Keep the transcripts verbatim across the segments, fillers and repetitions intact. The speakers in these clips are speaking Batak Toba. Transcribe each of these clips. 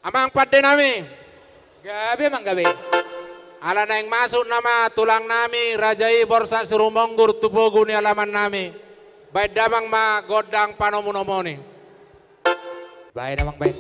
Amang pande nami. Gabe, amang, gabe. Ala naeng masuk nama tulang nami, raja i Borsak Sirumonggur tu pogu ni alaman nami. Baen damang ma gondang panomu-nomu i. Baen, amang, baen.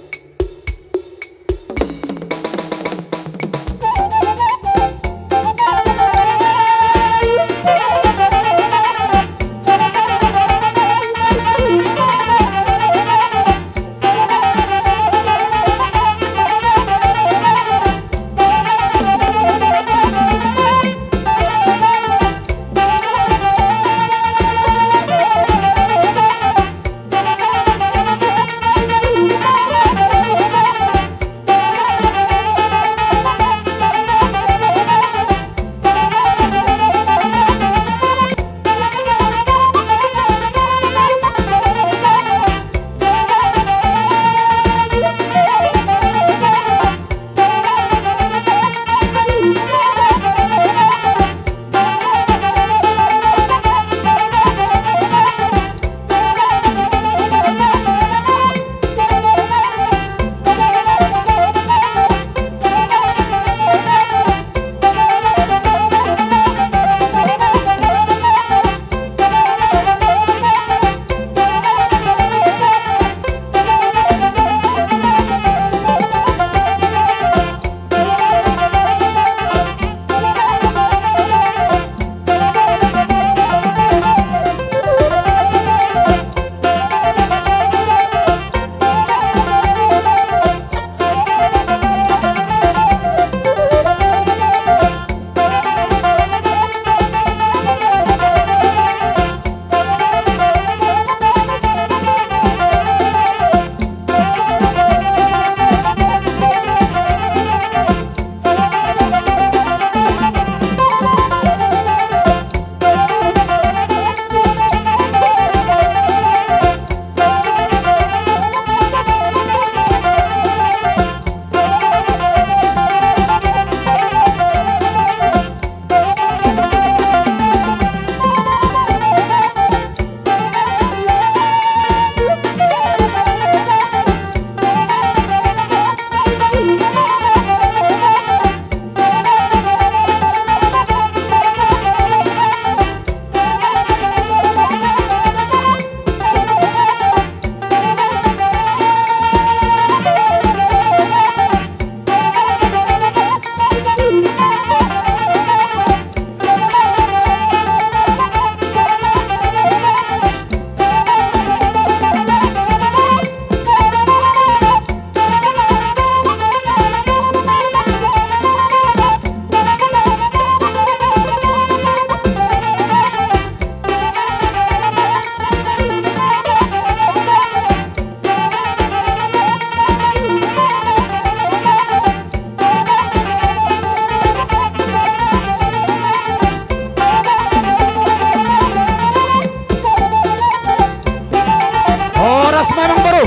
Horas ma, amang boru.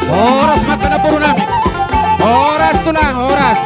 Horas ma, angka namboru nami. Horas, tulang, horas.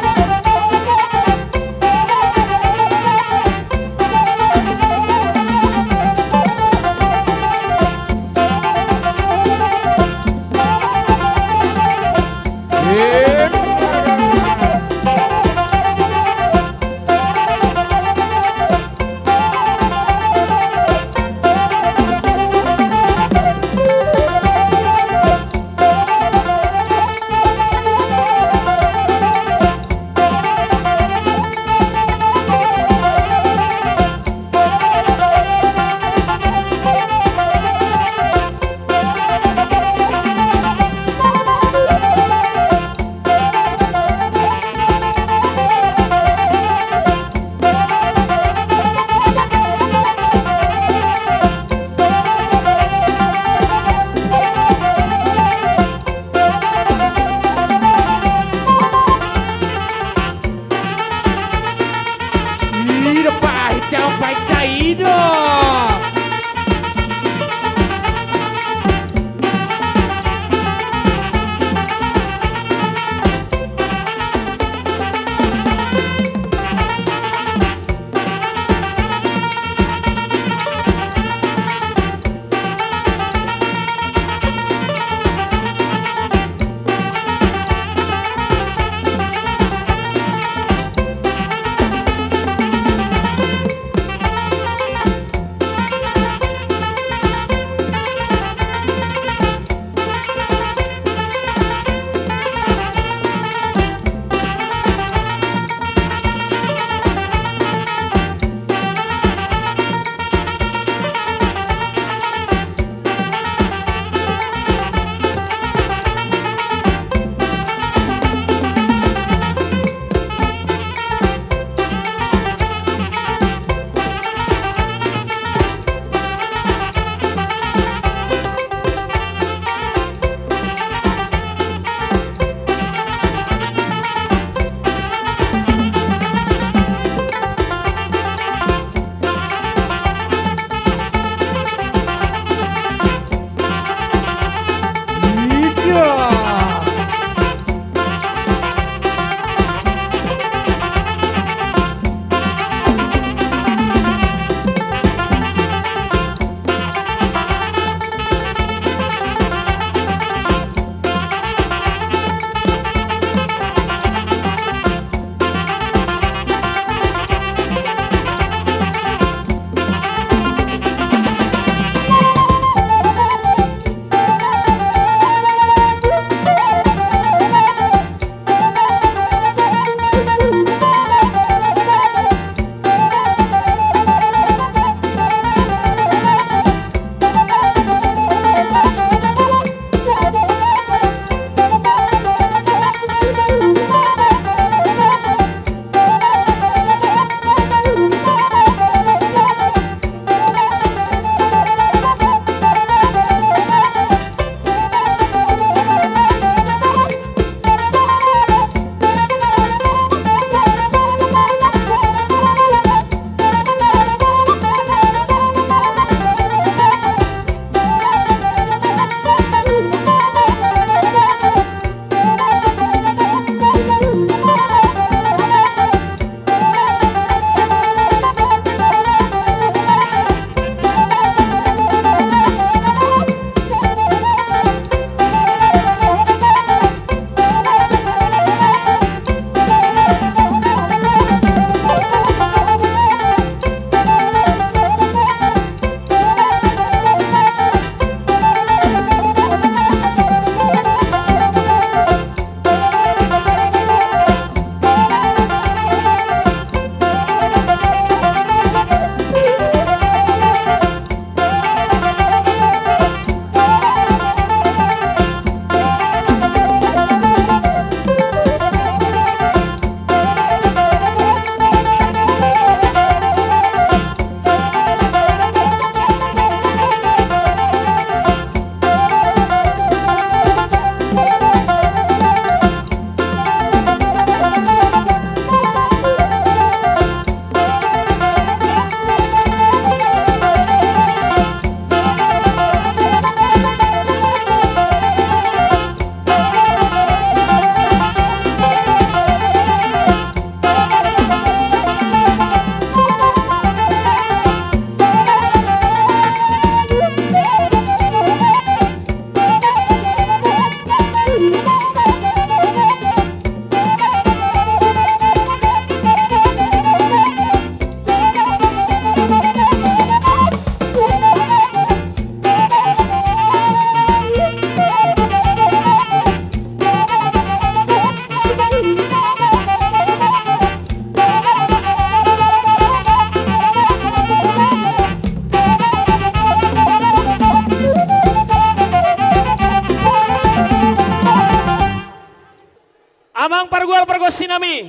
Amang pargual pargonsi nami.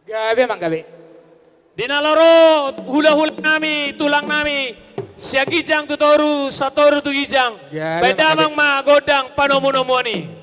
Gabe, amang, gabe. Di na laho ro hulahula nami, tulang nami, sian ginjang tu toru, satoru tu ginjang. Gabe, amang, gabe. Baen damang ma gondang panomunomuan i.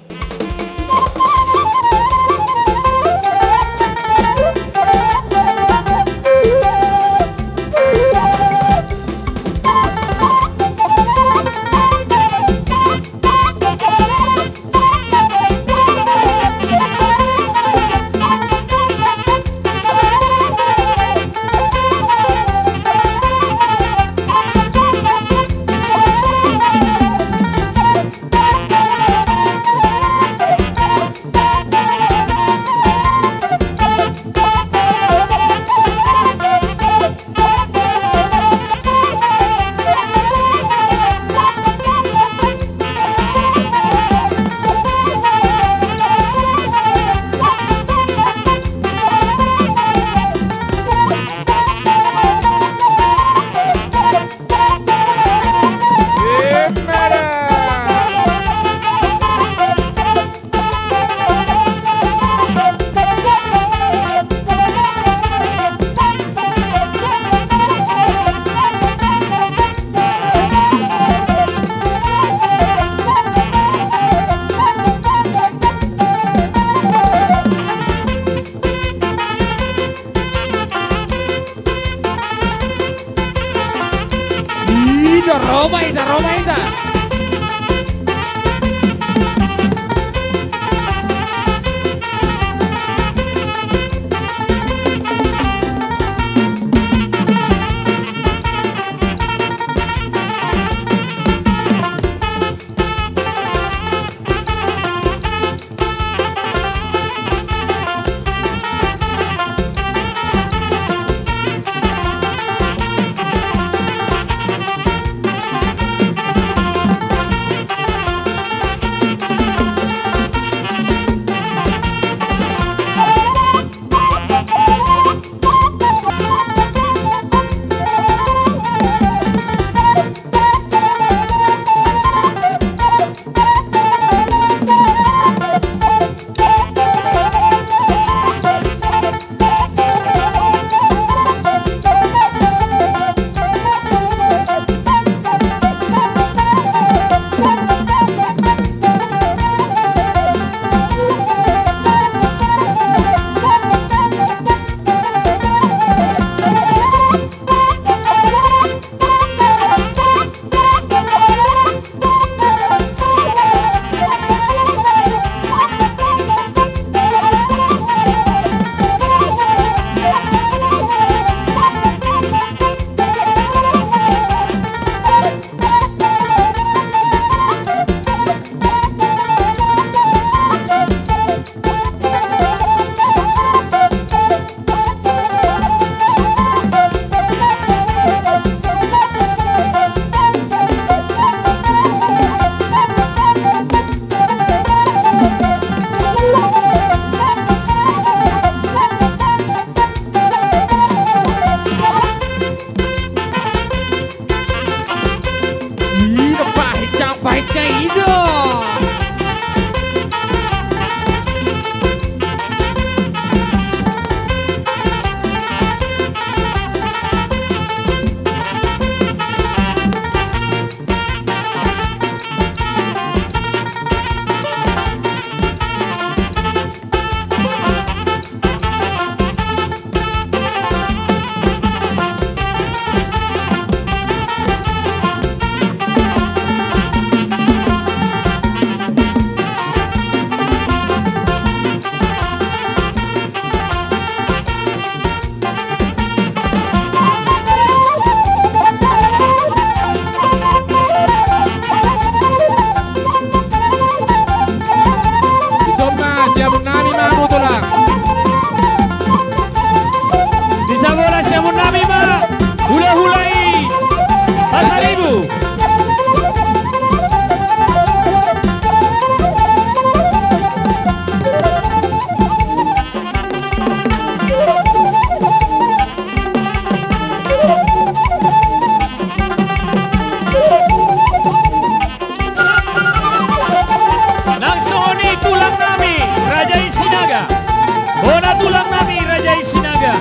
Bona tulang nami raja i Sinaga.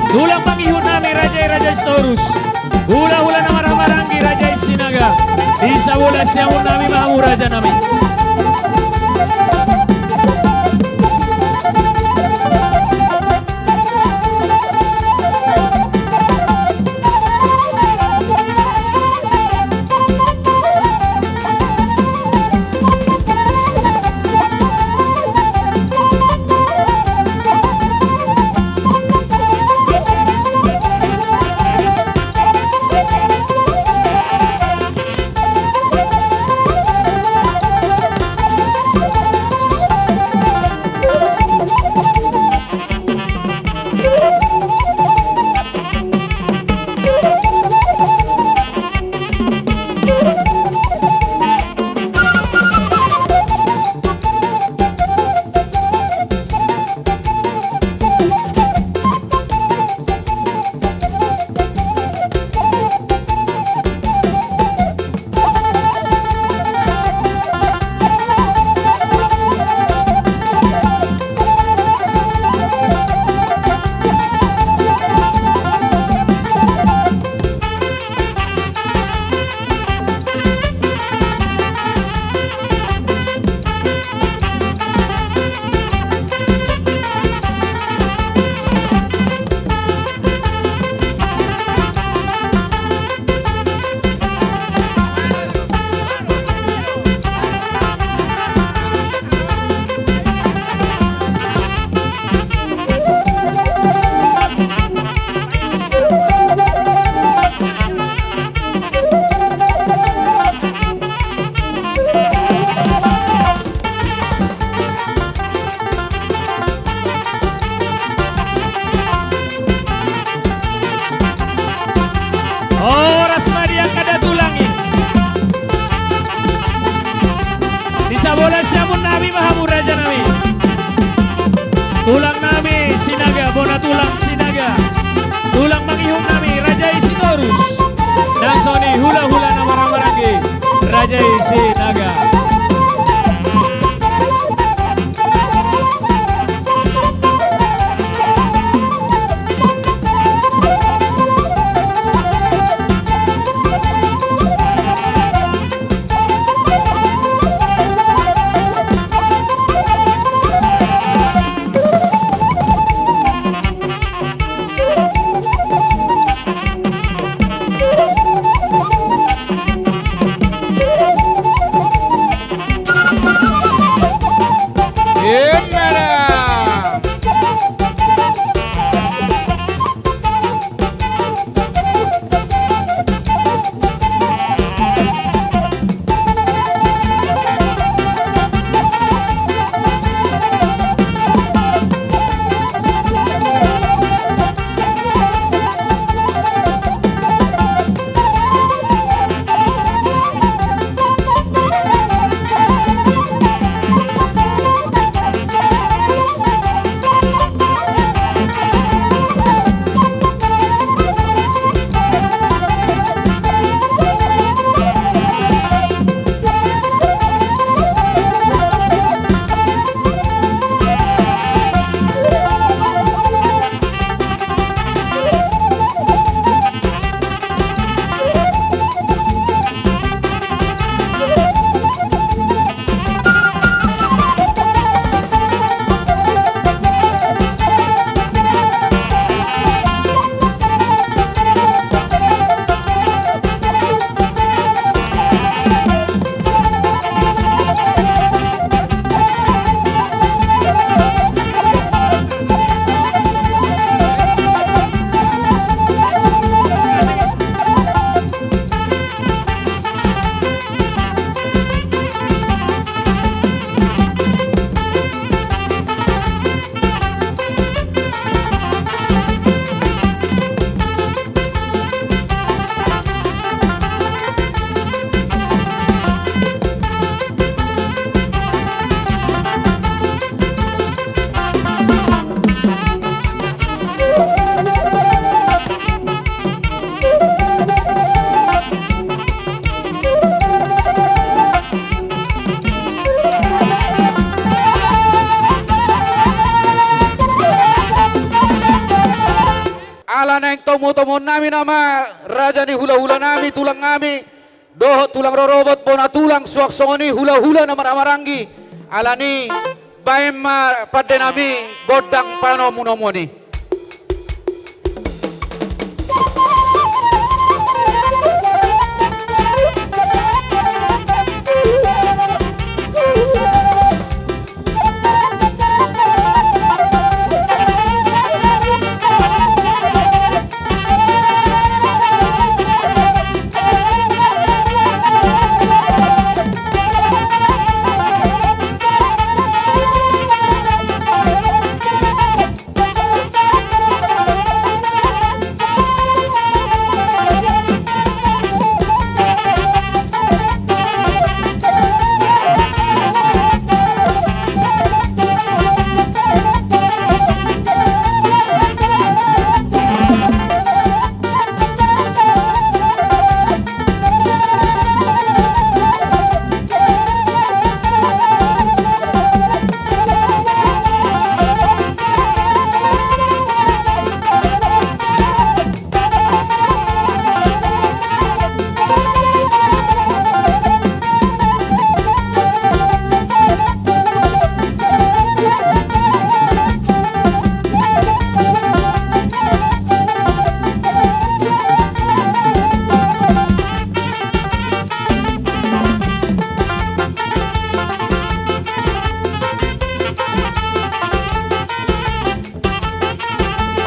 Tulang pangihut nami raja i, raja i Sitorus. Hula-hula na marhaha maranggi raja i Sinaga. Di sabola siamun nami ma hamu raja nami. Horas ma di angka da tulang i. Di sabola siamun nami ma hamu raja nami. Tulang nami Sinaga, bona tulang Sinaga. Tulang mangihut nami raja i Sitorus. Nang songon i hula-hula na marhaha maranggi raja i Sinaga. tomutomuon nami nama raja ni hulahula nami, tulang nami, dohot tulang rorobot, bona tulang, suang songon i hulahula na marhahamaranggi. Alani baen ma pande nami gondang panomunomuon i.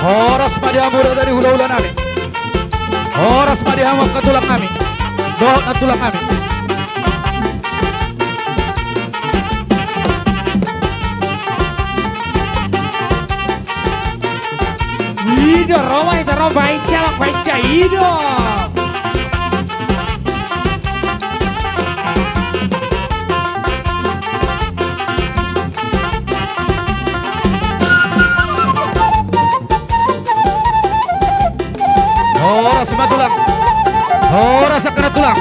Horas ma di hamu raja ni hulahula nami. Horas ma di hamu angka tulang nami dohot nantulang nami. I do, ro ma hita, ro, baen ma, baen ma, i do. Horas ma tulang. Horas angka na tulang.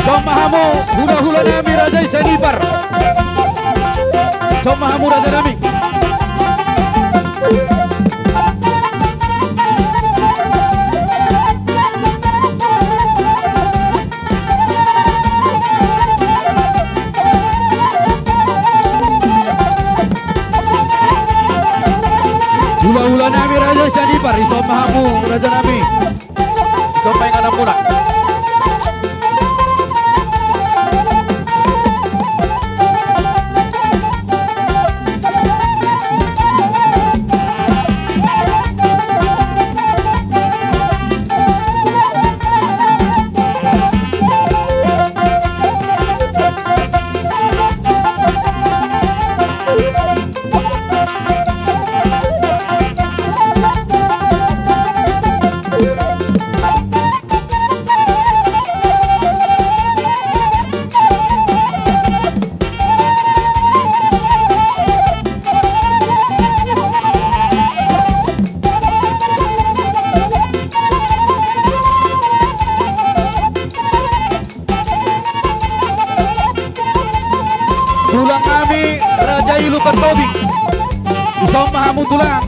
Ison ma hamu hulahula nami raja i Sianipar. Ison ma hamu raja nami. Hulahula nami raja i Sianipar, ison ma hamu raja nami. Ison ma inganan muna. Tulang nami raja i Lumban Tobing. Ison ma hamu tulang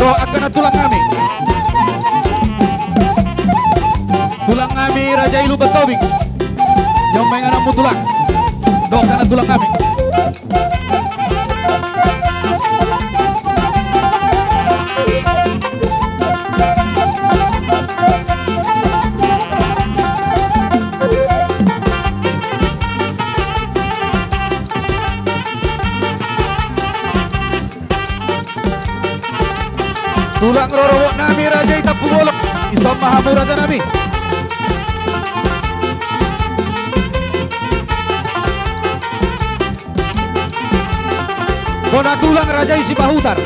dohot angka na tulang nami. Tulang nami raja i Lumban Tobing. Ison ma ingananmu tulang dohot angka na tulang nami. Tulang rorobot nami raja i Tampubolon, ison ma hamu raja nami. Bona tulang raja i Sipahutar.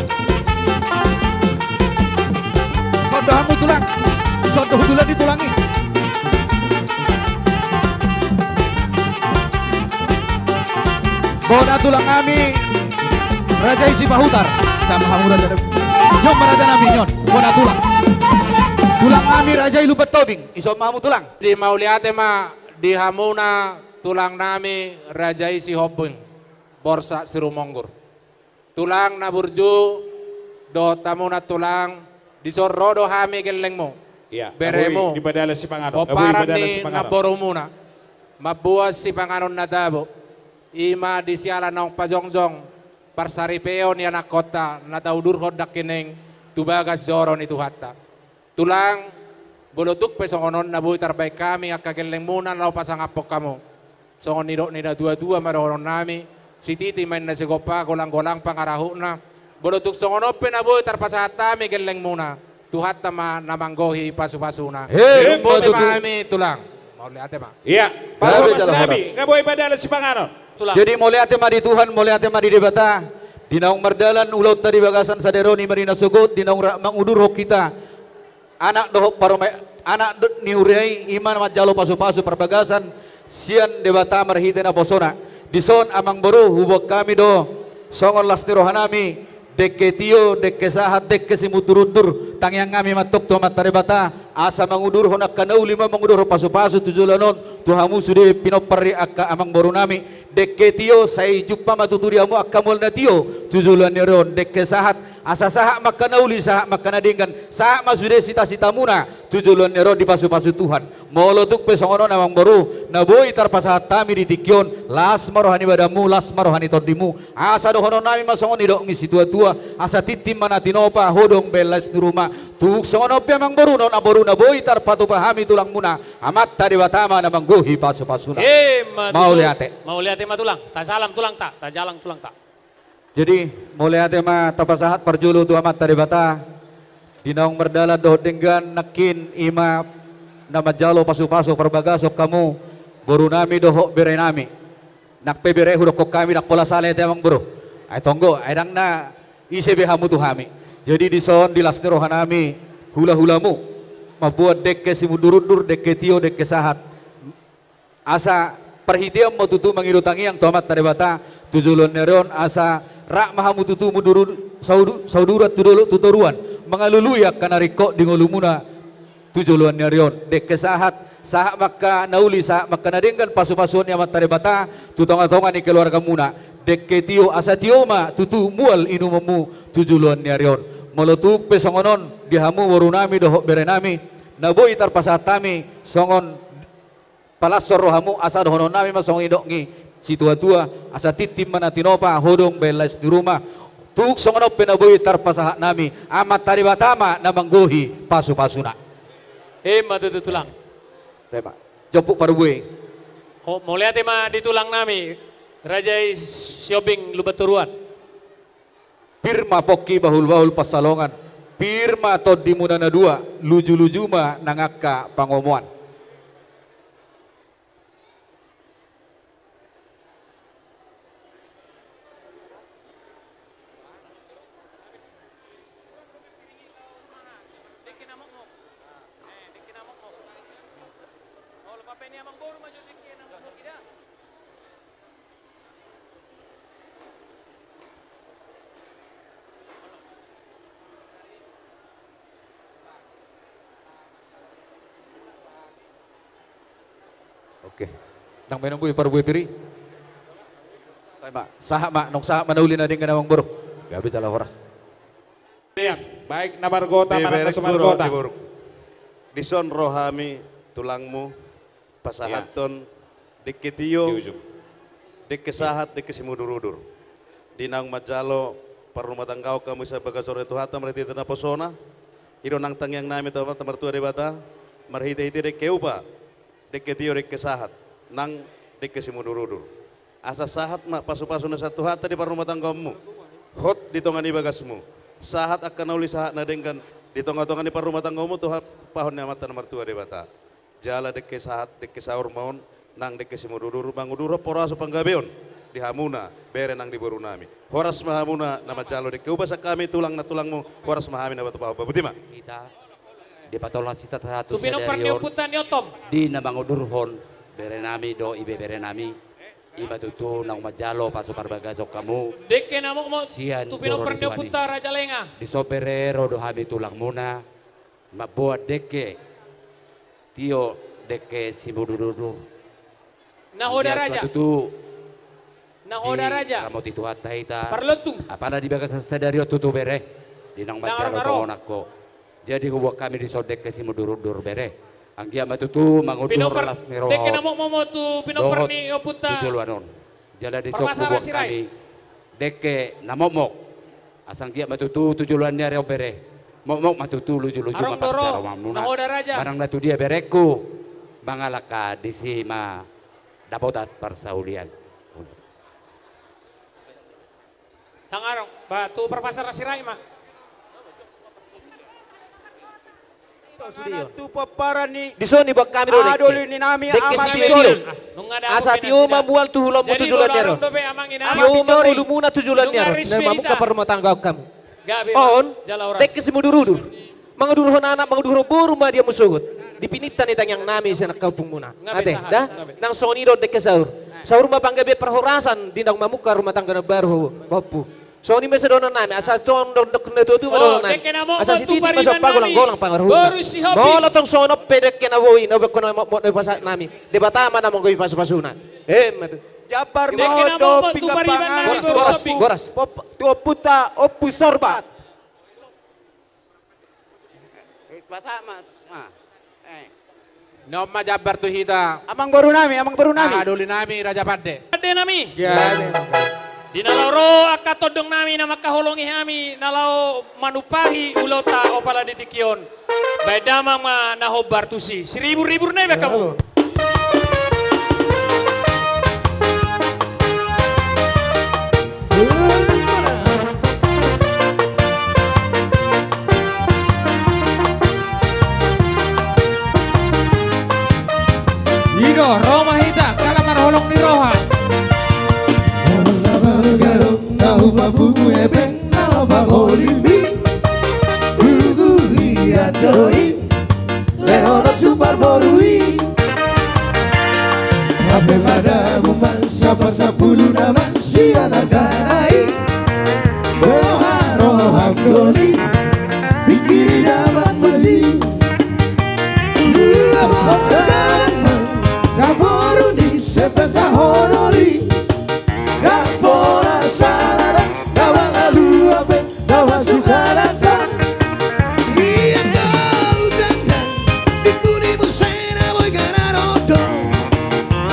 Hamu tulang. Dison do hundulan ni tulang i. Bona tulang nami, raja i Sipahutar. Sama hamu raja nami. Nyon ma raja nami, nyon. Bona tulang. Tulang nami, raja i Lumban Tobing. Dison ma hamu tulang. Di mauliate ma di hamuna tulang nami, raja i Sihombing, Borsak Sirumonggur. Tulang na burju dohot hamuna tulang, dison ro do hami gellengmu. Iya, beremu. Nga boi dipadalan sipanganon, nga boi pomparan dipadalan ni sipanganon. Namborumuna. Mamboan sipanganon na tabo. I ma di siala naung pajongjong parsaripeon ni anakkonta na taudurhon nangkining tu bagas joro ni Tuhanta. Tulang, molo tung pe songon on na boi tarbaen hami angka gellengmuna laho pasangaphon hamu. Songon nidok ni natuatua ma dohonon nami, sititi ma inna sigompa, golanggolang pangarahutna. Molo tung songon on pe na boi tarpasahat hami gellengmuna, Tuhanta ma na manggohi pasupasuna. Emma tutu. Botima hami tulang. Mauliate ma. Iya. Sabe parhobas jala nami, horas. Nga boi padalan sipanganon. Tulang. Jadi mauliate ma di Tuhan, mauliate ma di Debata. Di naung mardalan ulaonta di bagasan sadari on, i ma di na sogot, di naung ra-, mangudurhon hita anak dohot parumaen, anak do-, ni huria i, i ma na manjalo pasupasu parbagasan sian Debata marhite naposona. Dison amangboru, huboan hami do songon las ni rohanami, dengke tio, dengke sahat, dengke simundurundur, tangiang hami ma antong tu Amanta Debata, asa mangudurhon angka na uli ma, mangudurhon pasupasu tu joloan on, tu hamu sude pinompar ni angka amangborunami. Dengke tio, sai jumpa ma tutu di hamu angka mual na tio tu joloan ni ari on. Dengke sahat, asa sahat ma angka na uli, sahat ma angka na denggan, sahat ma sude sitasitamuna tu joloan ni ari on dipasupasu Tuhan. Molo tung pe songon on amangboru, na boi tarpasahat hami di tingki on, las ma roha ni badanmu, las ma roha ni tondimu. Asa dohononnami ma songon nidok ni situatua, asa tintin ma na tinopa, hodong baen las ni ruma. Tung songon on pe amangboru, non aboru, na boi tarpatupa hami tulangmuna, Amanta Debata ma na manggohi pasupasuna. Emma tutu. Mauliate. Mauliate ma tulang. Tajalang tulangta, tajalang tulangta. Jadi, mauliate ma tapasahat parjolo tu Amanta Debata, di naung mardalan dohot denggan nangkin, i ma na manjalo pasupasu parbagason hamu, borunami dohot berenami. Nang pe bere hudokkon hami, ndang pola sala i ate amangboru. Ai tonggo, ai ndang na ise be hamu tu hami. Jadi dison di las ni rohanami, hulahulamu, mamboan dengke simundurundur, dengke tio, dengke sahat. Asa parhitean ma tutu mangido tangiang tu Amanta Debata, tu joloan ni ari on, asa rap ma hamu tutu mundurun, saudu-, sauduran tu dolok tu toruan, mangalului angka na ringkot di ngolumuna, tu joloan ni ari on. Dengke sahat, sahat ma angka na uli, sahat ma angka na denggan pasupasuon ni Amanta Debata, tu tongatonga ni keluargamuna. Dengke tio, asa tio ma tutu mual inumonmu, tu joloan ni ari on. Molo tung pe songon on, di hamu borunami dohot berenami, na boi tarpasahat hami, songon palashon rohamu, asa dohononnami ma songon nidok ni situatua, asa tintin ma na tinopa, hodong baen las ni ruma. Tung songon on pe na boi tarpasahat nami, Amanta Debata ma na manggohi pasupasuna. Emma tutu tulang. Tema. Jomput parbue. Ho, mauliate ma di tulang nami, raja i Sihombing Lumban Toruan. Pir ma pongki bahulbahul pansalongan, pir ma tondimuna na dua, lujuluju ma nang angka pangomoan. Oke. Ndang baenon be parbue pir i. Sahat ma, sahat ma, nunga sahat ma na uli na denggan amangboru. Gabe jala horas. Baik na margota manang na so margota. Dison ro hami tulangmu pasahathon dengke tio, dengke sahat, dengke simudurudur. Di naung manjalo parrumatanggaon hamu sian bagas joro ni Tuhanta marhite naposona, i do nang tangiang nami tu Amanta Martua Debata, marhitehite dengke upa, dengke tio, dengke sahat, nang dengke simudurudur. Asa sahat ma pasupasu na sian Tuhanta di parrumatanggaonmu, hot di tonga ni bagasmu. Sahat angka na uli, sahat na denggan di tongatonga ni parrumatanggaonmu, tu ha-, pahon ni Amanta na Martua Debata. Jala dengke sahat, dengke saur ma on, nang dengke simudurudur, mangudurhon parhorasan panggabeon di hamuna, bere nang di borunami. Horas ma hamuna na manjalo dengke upa sian hami tulang na tulangmu, horas ma hami na patupahon, botima. Hita. Dipatolhas hita sahat tu sadari on. Di na mangudurhon berenami dohot ibeberenami. I ma tutu naung manjalo pasupasu bagasan hamu. Dengke na mokmok tu pinompar ni ompunta Raja Lenga. Dison bere ro do hami tulangmuna mamboan dengke. Tio dengke simudurudur. Nahoda raja. Tutu. Nahoda raja. Ramoti Tuhanta hita. Parlontung. Apala di bagasan sadari on tutu bere. Di naung manjalo tongon angka. Jadi huboan hami dison dengke simudurudur bere. Anggiat ma tutu mangudur las ni roha. Dengke na mokmok tu pinompar ni ompunta. Tu joloan on. Jala dison huboan hami dengke na mokmok. Asa anggiat ma tutu tu joloan ni ari on bere. Mokmok ma tutu lujuluju ma pansamotanmuna. Manang na tu dia berengku. Mangalangka disi ma dapotan parsaulian. Tangarong, ba, tu parpasar na sirai ma. Dison diboan hami do dengke. Dengke sititi on. Asa tio ma mual tu hulomuna tu joloan ni ari on. Tio ma ngolumuna tu joloan ni ari on. Na mamungka parrumatanggaon hamu. On, dengke simudurudur. Mangudurhon anak, mangudurhon boru ma di hamu sogot. Di pinita ni tangiangnami sian angka ompungmuna. Ate, da? Nang songon i do dengke saur. Saur ma panggabean parhorasan di naung mamungka rumah tangga na baru, pahompu. Songon i ma sidohononnami, asa tong dokdok na tuatua ma dohononnami. Asa sititi ma somba, golanggolang pangarahutna. Molo tong songon on pe dengke na boi na ubahenkon na mokmok na hupasahatnami, Debata ma na manggohi pasupasuna. Emma tutu. Jambar ma on do pinggan pangan. Boras, boras, boras. Tu ompunta Ompu Sorbat. Eh, pasahat ma, ma. Eh. Nunga ma jambar tu hita. Amangborunami, amangborunami. Aha dolinami Raja Pande. Pandenami. Di na laho ro angka tondongnami na mangkaholongi hami na laho manumpahi ulaonta opala di tingki on. Baen damang ma na hombar tusi. Siriburiburna i baen hamu. I do, ro ma hita, angka na marholong ni roha. Ala bagarong na hupapungu hepeng na laho pangolimi. Pungu ia do i. Lehon on tu parboru i. Hape ma damang sian pasampuluna, manang sian argana i. Boha roham doli, pingkiri damang ma i. Dua hot damang, na boru ni sepeta honori. Ndang pola sala da, na mangalua pe. Dawa sukarata. Ia kau tanda di pudi musena boi gara rodo.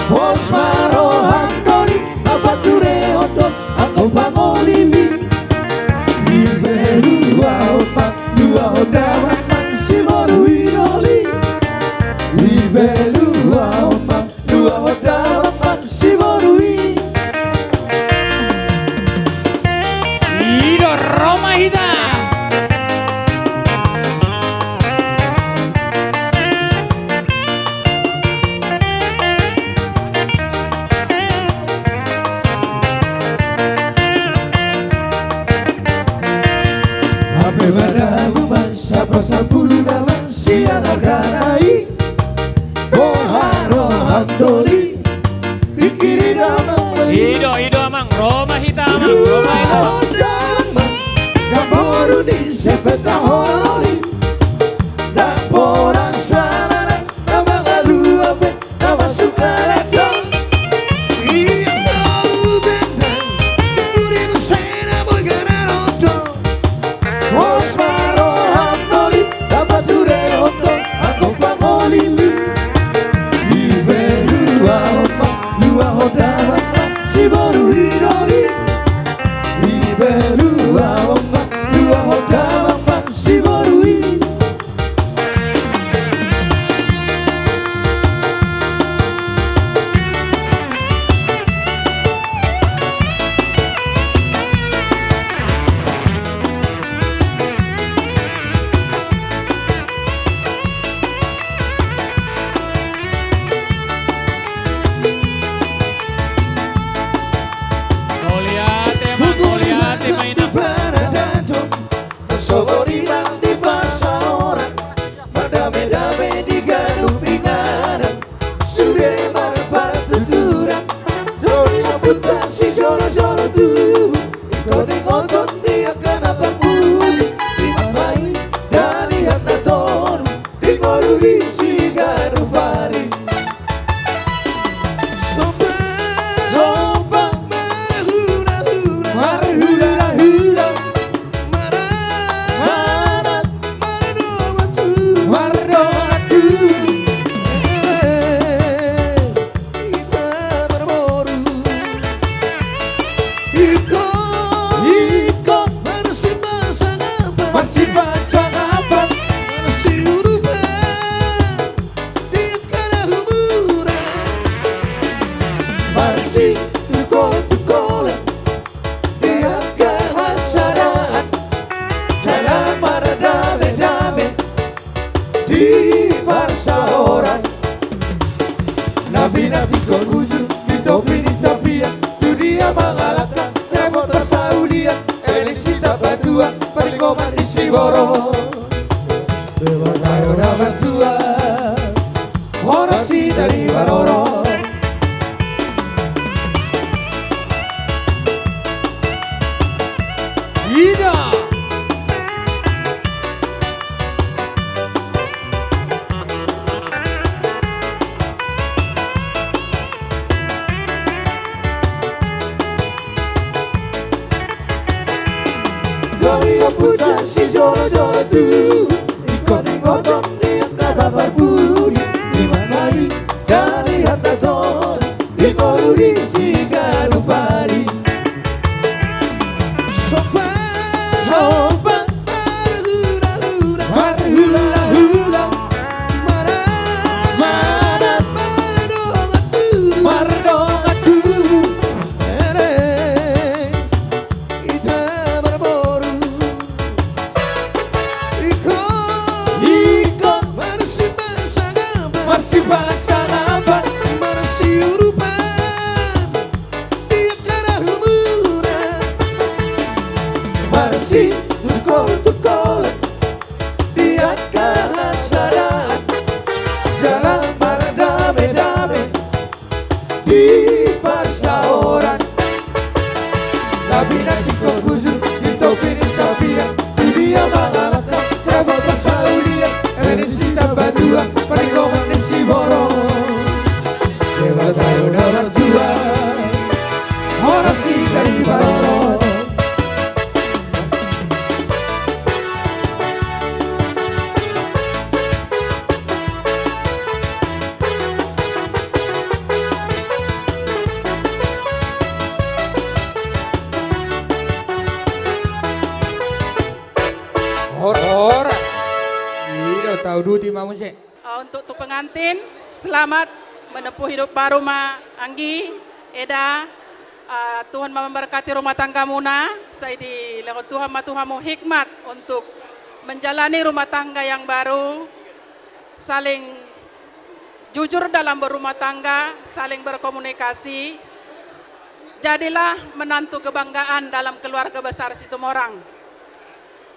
Pos ma roham doli, apa ture odo, anggo pangolimi. Ibe lua opat, lua opat damang, si boru i doli. Ibe lua opat. Dua opat damang si boru i. I do, ro ma hita. Hape ma damang sian pasampuluna, manang sian argana i. Boha roham doli, pingkiri damang ma i. I do, i do amang, ro ma hita amang, ro ma hita. Dua hot damang, na boru ni sepeta honori. Ndang pola sala da, na mangalua pe. Ia kau tanda di pudi musena boi gara rodo. Pos ma roham doli, apa ture odo, anggo pangolimi. Ibe lua opat, lua opat damang, si boru i doli. Ibe lua opat, lua opat damang, si boru Tungkol-tungkolan di angka hasaraan, jala mardame-dame di parsaoran. Na pinantikhon uju di topi ni tapian, tu dia mangalangka, dapot parsaulian, elek sitambatua, paling komat di siborok. Debata do na martua, horas hita di parorot. Ida. Jolo i ompunta sijolo-jolo tu, ingkon ingoton ni angka na parpudi, di mangai dali hata toni, di ngolu di siganup ari. Somba, somba, marhula-hula, marhula-hula, manat, manat, mardongan tubu, mardongan tubu. Ere. Hita marboru ingkon, ingkon marsipasangapan, marsipasangapan, marsiurupan di angka na humurang, marsitungkol-tungkolan di angka hasaraan, jala mardame-dame di parsaoran. Na pinantikhon uju di topi ni tapian, tu dia mangalangka, dapot parsaulian, elek sitambatua, paling komat di siborok. Debata do na martua, horas hita di parorot. Hor-, horas. I do, tauduti ma muse. Ah, untuk tu pengantin, selamat menempuh hidup baru ma, Anggi, Eda. Ah, Tuhan ma memberkati rumah tanggamuna, sai dilehon Tuhan ma tu hamu hikmat untuk menjalani rumah tangga yang baru, saling jujur dalam berumah tangga, saling berkomunikasi. Jadilah menantu kebanggaan dalam keluarga besar Situmorang.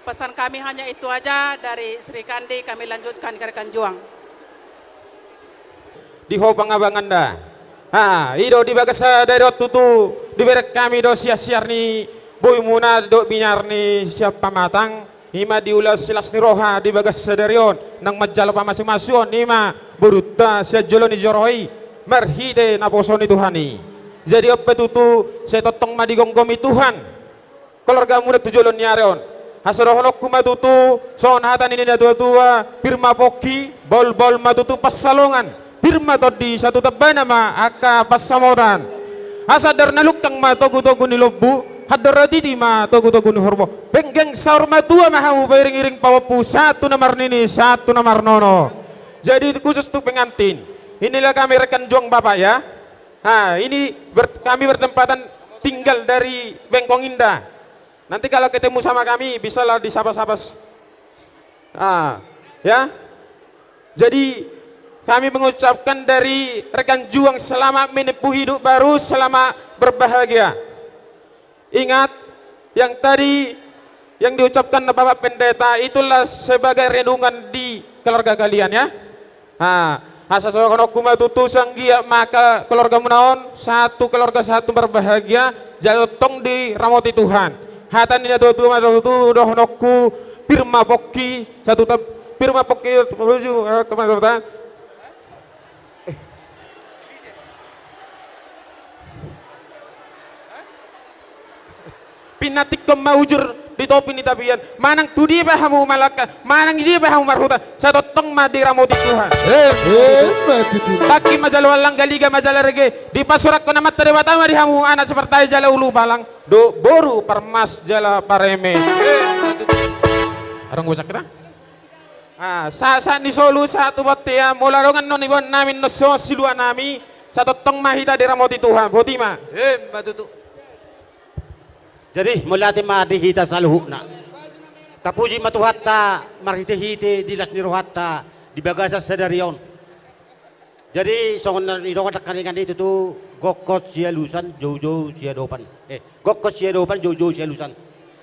Pesan kami hanya itu aja dari Sri Kandi, kami lanjutkan ke rekan juang. Di ho pangabangan da. Ha, i do di bagas sadari on tutu, dibereng hami do sian siar ni bohimuna dohot biniar ni sian pamatang, i ma diulahon silas ni roha di bagas sadari on, nang manjalo pamasumasuon, i ma borunta sian jolo ni joro i, marhite naposo ni Tuhan i. Jadi on pe tutu, sai tongtong ma digomgomi Tuhan keluargamuna tu jolo ni ari on. Hasodohononku ma tutu, songon hata ni natuatua, pir ma pongki, bolbol ma tutu pansalongan, pir ma tondi, satu tambana ma angka pansamotan. Asa andor na lungkang ma togutogu ni lombu, andor na titi ma togutogu ni horbo. Penggeng saur matua ma hamu pairingiring pahompu, sahat tu na marnini, sahat tu na marnono. Jadi khusus tu pengantin. Inilah kami rekan juang Bapak ya. Ha, ini ber-, kami bertempatan tinggal dari Bengkong Indah. Nanti kalau ketemu sama kami, bisalah disapa-sapa. Ah, ya. Jadi, kami mengucapkan dari rekan juang, selamat menempuh hidup baru, selamat berbahagia. Ingat, yang tadi yang diucapkan Bapak Pendeta, itulah sebagai renungan di keluarga kalian, ya. Ha, asa songon on ma tutu, sai anggiat ma keluargamuna on, satu keluarga, satu berbahagia, jala tongtong diramoti Tuhan. Hata ni natuatua ma tutu dohononku, pir ma pongki, satu tab-, pir ma pongki, menuju, eh, kemana, eh. Pinantikhon ma uju di topi ni tapian, manang tu dia pe hamu mangalangka, manang di dia pe hamu marhuta, sai tongtong ma diramoti Tuhan. Eh, eh, ma tutu. Tangki ma jala allang, galiga ma jala rege, dipasurakhon Amanta Debata ma di hamu anak sipartahi jala ulubalang, dohot boru parmas jala pareme. Eh, ma tutu. Adong bosak kita? Ah, sahat-sahat ni solu, sahat tu bontean, molo adong annon iboan nami, annon songon silua nami, Sai tongtong ma hita diramoti Tuhan, boti ma. Emma tutu. Jadi, mauliate ma di hita saluhutna. Tapuji ma Tuhanta, marhite-hite di las ni rohanta, di bagasan sadari on. Jadi, songon na nidok nangkaningan i tutu, gokhon sialusan, joujou siadopan. Eh, gokhon siadopan, joujou sialusan.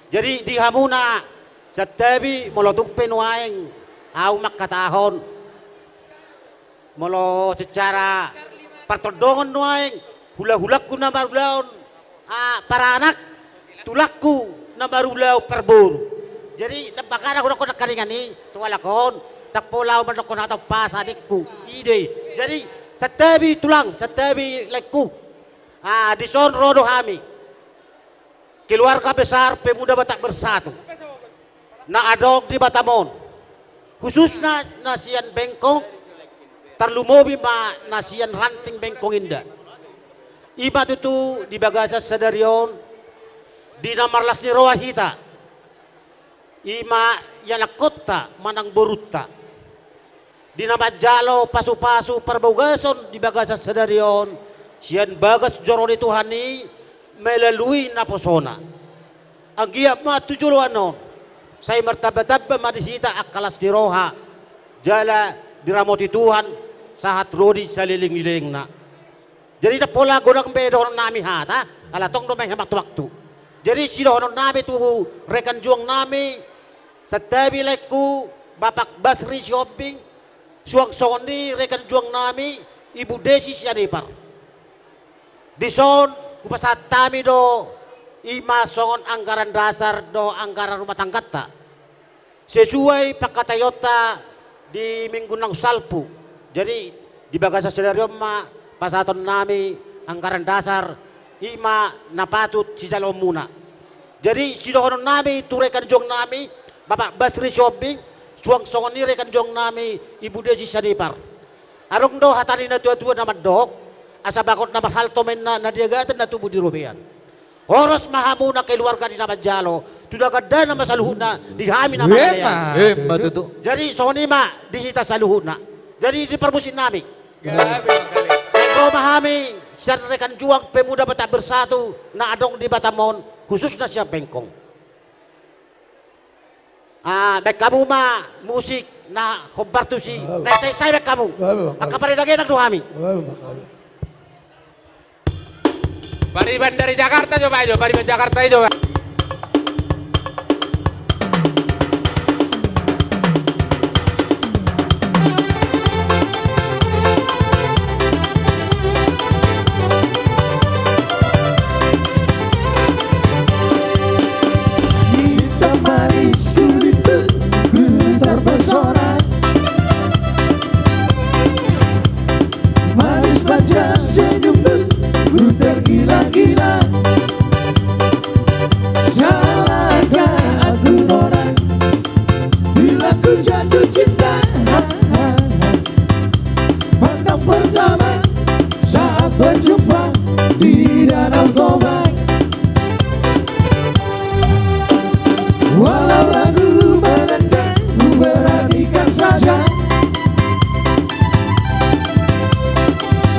Jadi, di hamuna, santabi molo tung pe nuaeng, ahu mangkatahon. Molo secara partondongon nuaeng, hula-hulangku na marulaon, ah, paranak, tulangku na marulaon parboru. Jadi, na bakana hudokhon nangkaningan i, tu halak on, ndang pola ahu mandokhon hata umpasa ningku, i do i. Jadi, santabi tulang, santabi laengku. Ah, dison ro do hami. Keluarga besar Pemuda Batak Bersatu na adong di Batam on, khususna na sian Bengkong, tarlumobi ma na sian ranting Bengkong Indah. I ma tutu di bagasan sadari on, di na marlas ni roha hita, i ma ianakhonta manang borunta. Di na manjalo pasu-pasu parbagason di bagasan sadari on, sian bagas joro ni Tuhan i melalui naposona. Anggiat ma tu joloan on, sai martamba-tamba ma di hita angka las ni roha, jala diramoti Tuhan, sahat ro di saleleng ni lelengna. Jadi, ndang pola godang be dohononnami hata, ala tong do ma i hawaktu-waktu. Jadi, sidohononnami tu rekan juangnami, santabi laengku, Bapak Basri Sihombing, suang songon i rekan juangnami, Ibu Desi Sianipar. Dison, hupasahat hami do, i ma songon anggaran dasar do anggaran rumah tangganta. Sesuai pangkataionta di minggu naung salpu. Jadi, di bagasan sadari on ma pasahatonnami anggaran dasar, i ma na patut sijaloonmuna. Jadi, sidohononnami tu rekan juangnami, Bapak Basri Sihombing, suang songon i rekan juangnami, Ibu Desi Sianipar. Adong do hata ni natua-tua na mandok, asa bagot na marhalto ma inna, na diagatan na tubu di robean. Horas ma hamuna keluarga di na manjalo, tu na gandana ma saluhutna di hami na mangalean. Emma tutu. Jadi, songon i ma di hita saluhutna. Jadi, di parmusiknami. Gabe, gabe. Ro ma hami, sian rekan juang Pemuda Batak Bersatu, na adong di Batam on, khususna sian Bengkong. Ah, baen hamu ma musik na hombar tusi, ah, na sae-sae baen hamu. Ah, ah, ah. Angka pariban dagenang do hami. Ah, ah, ah. Pariban dari Jakarta coba, ayo, pariban Jakarta, ayo, coba. Hitam manis kulitmu, ku terpesona. Manis manja senyummu, ku tergila-gila. Salahkah aku, nona, bila ku jatuh cinta? Pandang pertama saat berjumpa di Danau Toba. Walau ragu menendang, ku beranikan saja.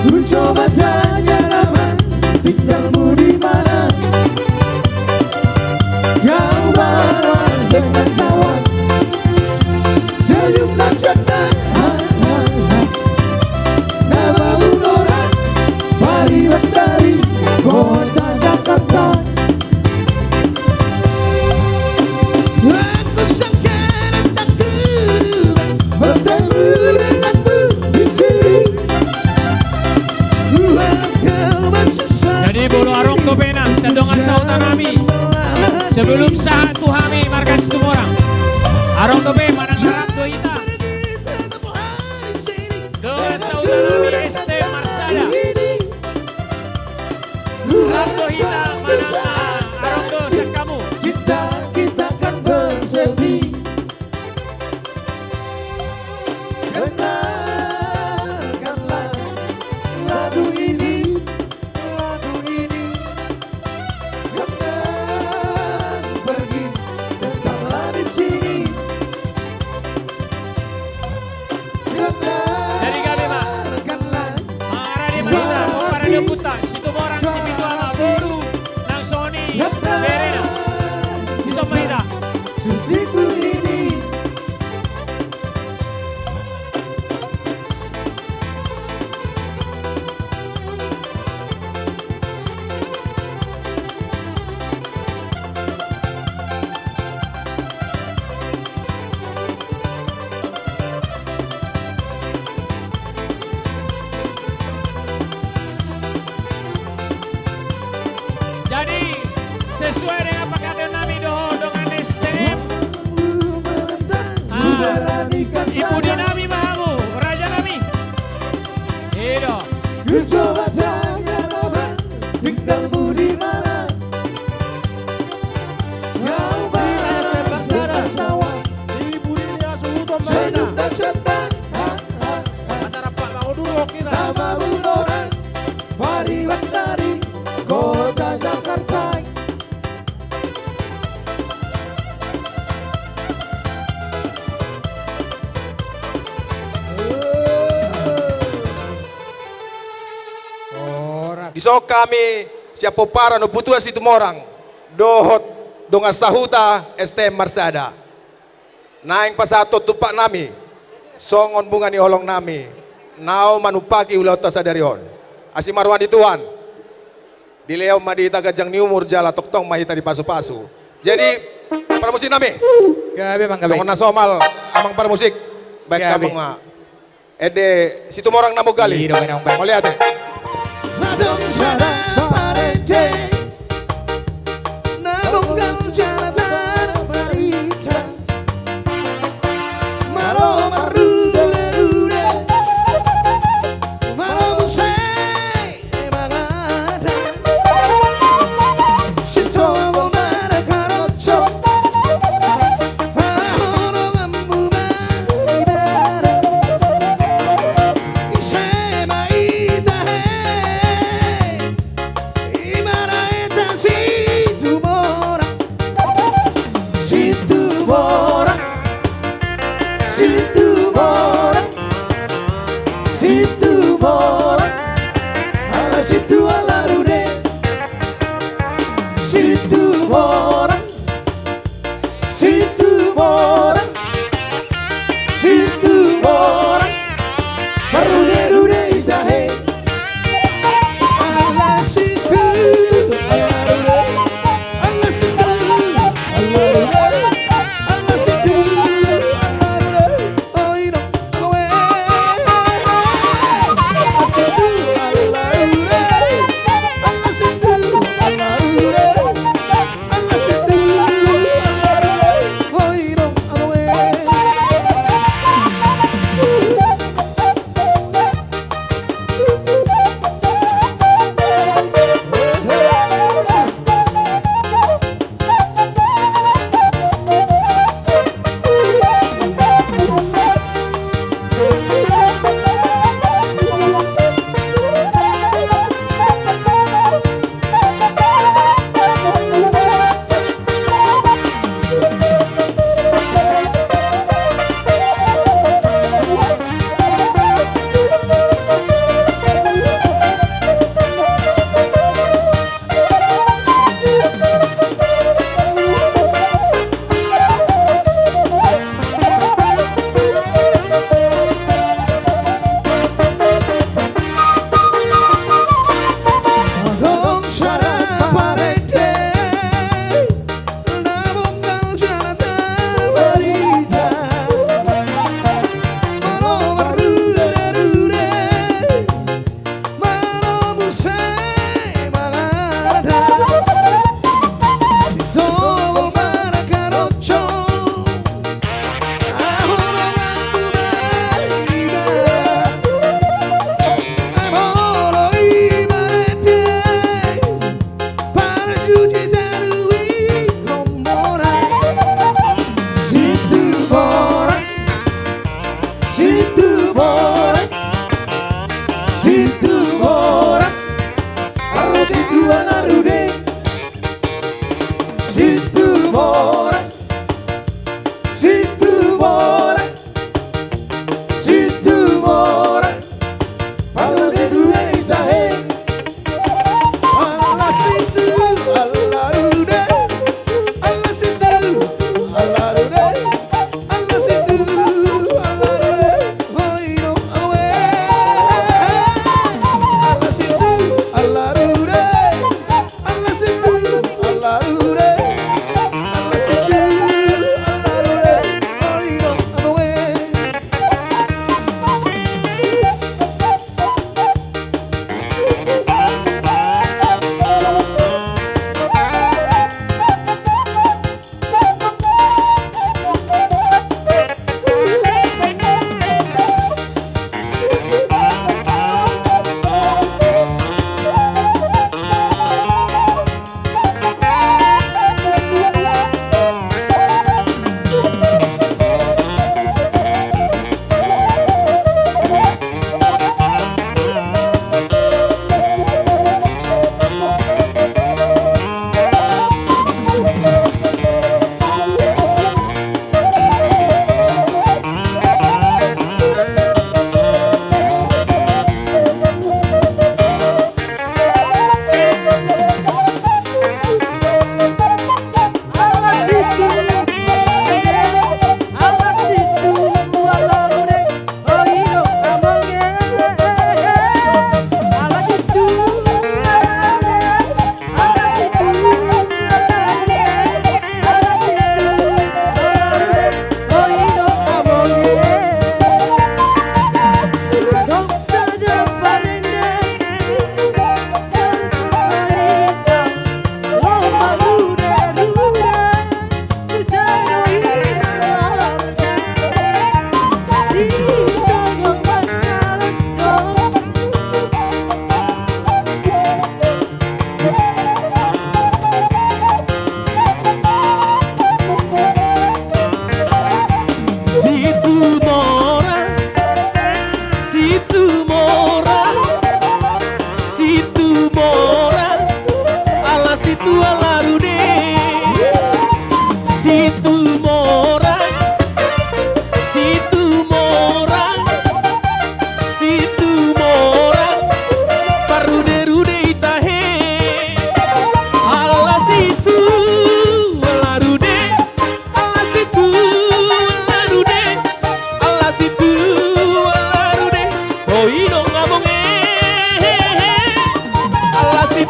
Ku coba tanya nama, tinggalmu di mana? Kau balas dengan tawa, senyum dan canda. Nama mu, nona, pariban dari kota Jakarta. Aku sangka dan tak kuduga bertemu denganmu di sini. Walau kau masih sakit. Jadi, molo adong dope nang sian dongan sahuta nami sebelum sahat tu hami marga Situmorang, adong dope manang rap do hita. Dongan sahuta nami S T Marsada. Rap do hita manang, ah, adong do sian hamu. Cinta kita kan bersemi. Dengarkanlah lagu ini, lagu ini. Jangan pergi, tetaplah di sini. Jadi gabe ma. Dengarkanlah. Mangarade ma hita. Ompunta, Situmorang, Sipitu Ama, boru nang songon i berena. Dison ma hita. Jadi, sesuai dengan pangkataion nami dohot dongan S T M. Ah, i pudi nami ma hamu, raja nami. I do. Ku coba tanya nama, tinggalmu di mana? Kau marah, tertawa. Di pudi ni asuhuton ma hita. Senyum dan canda. Ha, ha, ha. Acara Pak Mangodurok hita. Nama mu Donang, Pariban dari kota Jakarta. Dison hami sian pomparan Ompu Tuan Situmorang dohot dongan sahuta S T M Marsada. Naeng pasahathon tumpak nami songon bunga ni holong nami, na manumpahi ulaonta sadari on. Asi ma roha ni Tuhan. Dilehon ma di hita ganjang ni umur jala tongtong ma hita dipasupasu. Jadi, parmusik nami. Gabe, Amang, gabe. Songon na somal, Amang parmusik. Baen, gabe, Amang, ma. Ende Situmorang na munggal i. I do, Amang, baen. Mauliate. Adong sada parende na munggal jala tarbarita. Malo marrudaruda, malo muse mangadan. Sitongol ma na karoco, haholonganmu ma ibarat. Ise ma i tahe.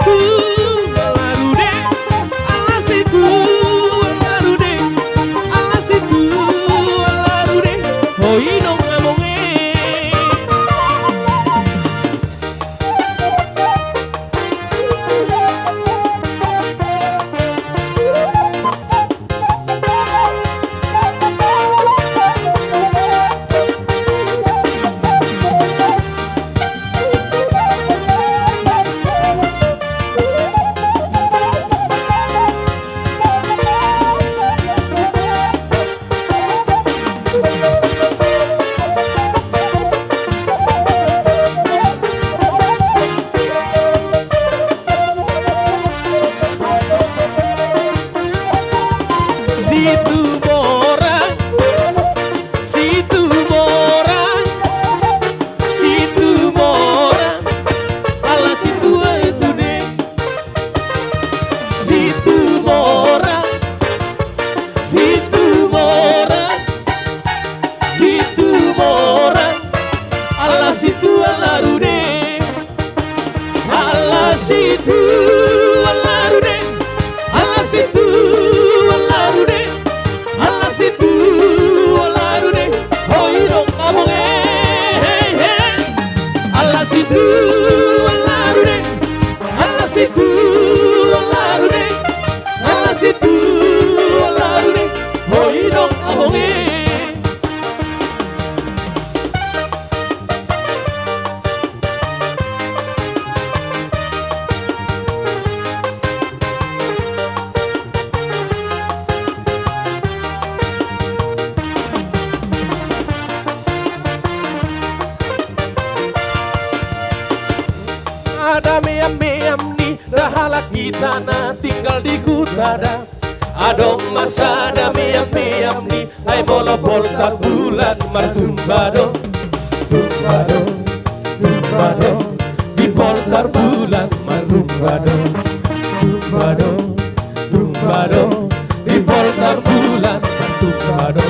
Situ ala rude, ala situ ala rude, ala situ ala rude, ho i do amang e. Situmorang, Situmorang, Situmorang, ala situ ae sude. Situmorang, Situmorang, Situmorang, ala situ ala rude. Ala situ ala rude, ala situ ala rude, ala situ ala rude, ho i do amang e. Ala situ ala rude, ala situ ala rude, ala situ ala rude, ho i do amang e. Adong meam-meam ni dahalak hita na tinggal di huta da. Adong ma sada meam-meam ni, ai molo boltar bulan martumba do. Tumba do, tumba do, di boltar bulan martumba do. Tumba do, tumba do, di boltar bulan martumba do.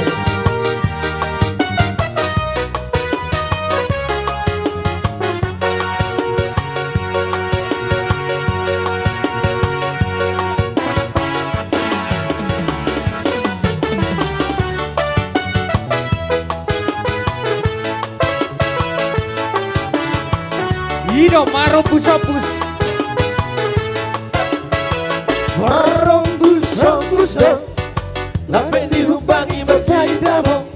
I do marombus-ombus. Marombus-ombus do, lape diumbangi masa i tabo.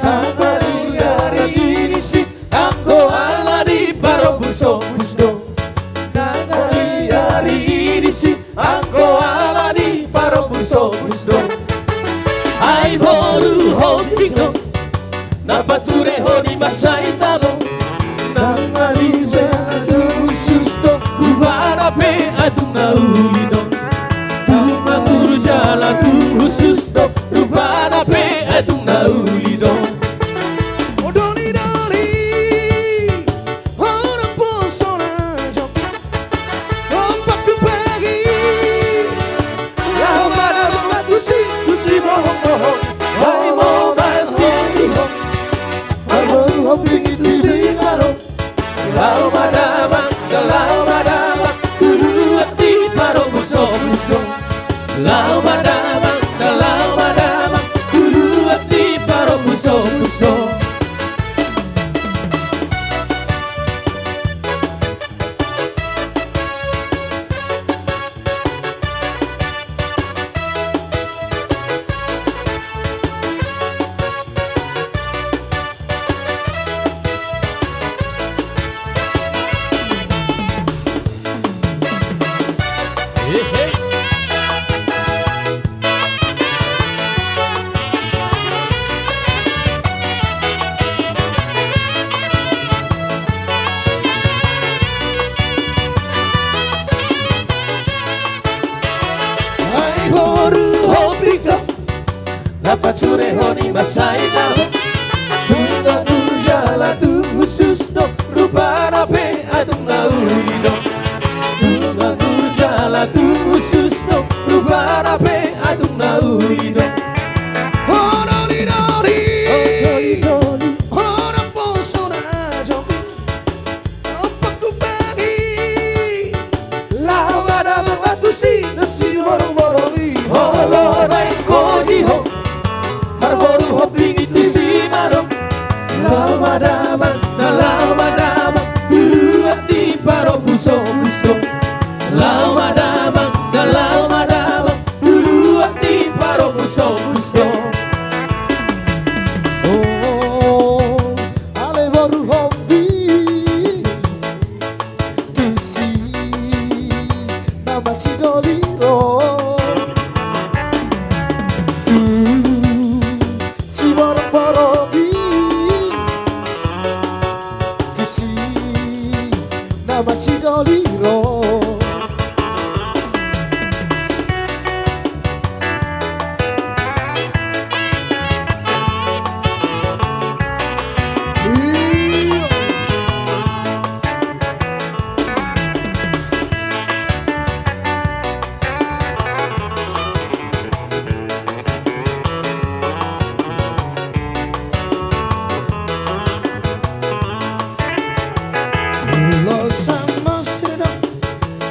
Tangali ari i disi, anggo ala diparombus-ombus do. Tangali ari i disi, anggo ala diparombus-ombus do. Ai boru Hombing do, na paturehon i masa i tabo. Tangali jala tu hushus do, rupana pe atung na uli do. Tumanggur jala tu hushus do, rupana pe atung na uli do. O doli-doli, o naposo na jongki, dompak tu pagi. Laho ma damang tusi, tusi bohong-bohong. Ai ma basi ni ho. Ai boru Hombing i tusi maro. Laho ma damang, laho ma damang, tu luat diparombus-ombus do. Laho ma damang, laho ma damang, tu luat diparombus-ombus do. Ai boru Hombing do, na paturehon i masa i tabo. Tumanggur jala tu hushus do, rupana pe atung na uli do. Tumanggur jala tu hushus do, rupana pe atung na uli do. O doli-doli, o doli-doli, o naposo na jongki, dompak tu pagi. Laho Tusi, tusi borong-borong i. Olo, naeng poji ho. Marboru hombing i tusi ma adong. Laho ma damang, na laho ma damang. Uluan ni parobus-obus do. Laho ma damang, na laho ma damang. Uluan ni parobus-obus do. O, ale boru hombing. Tusi na masidoli ro. Tusi borong-borong i. Tusi na masidoli ro. Ulos Samosir do,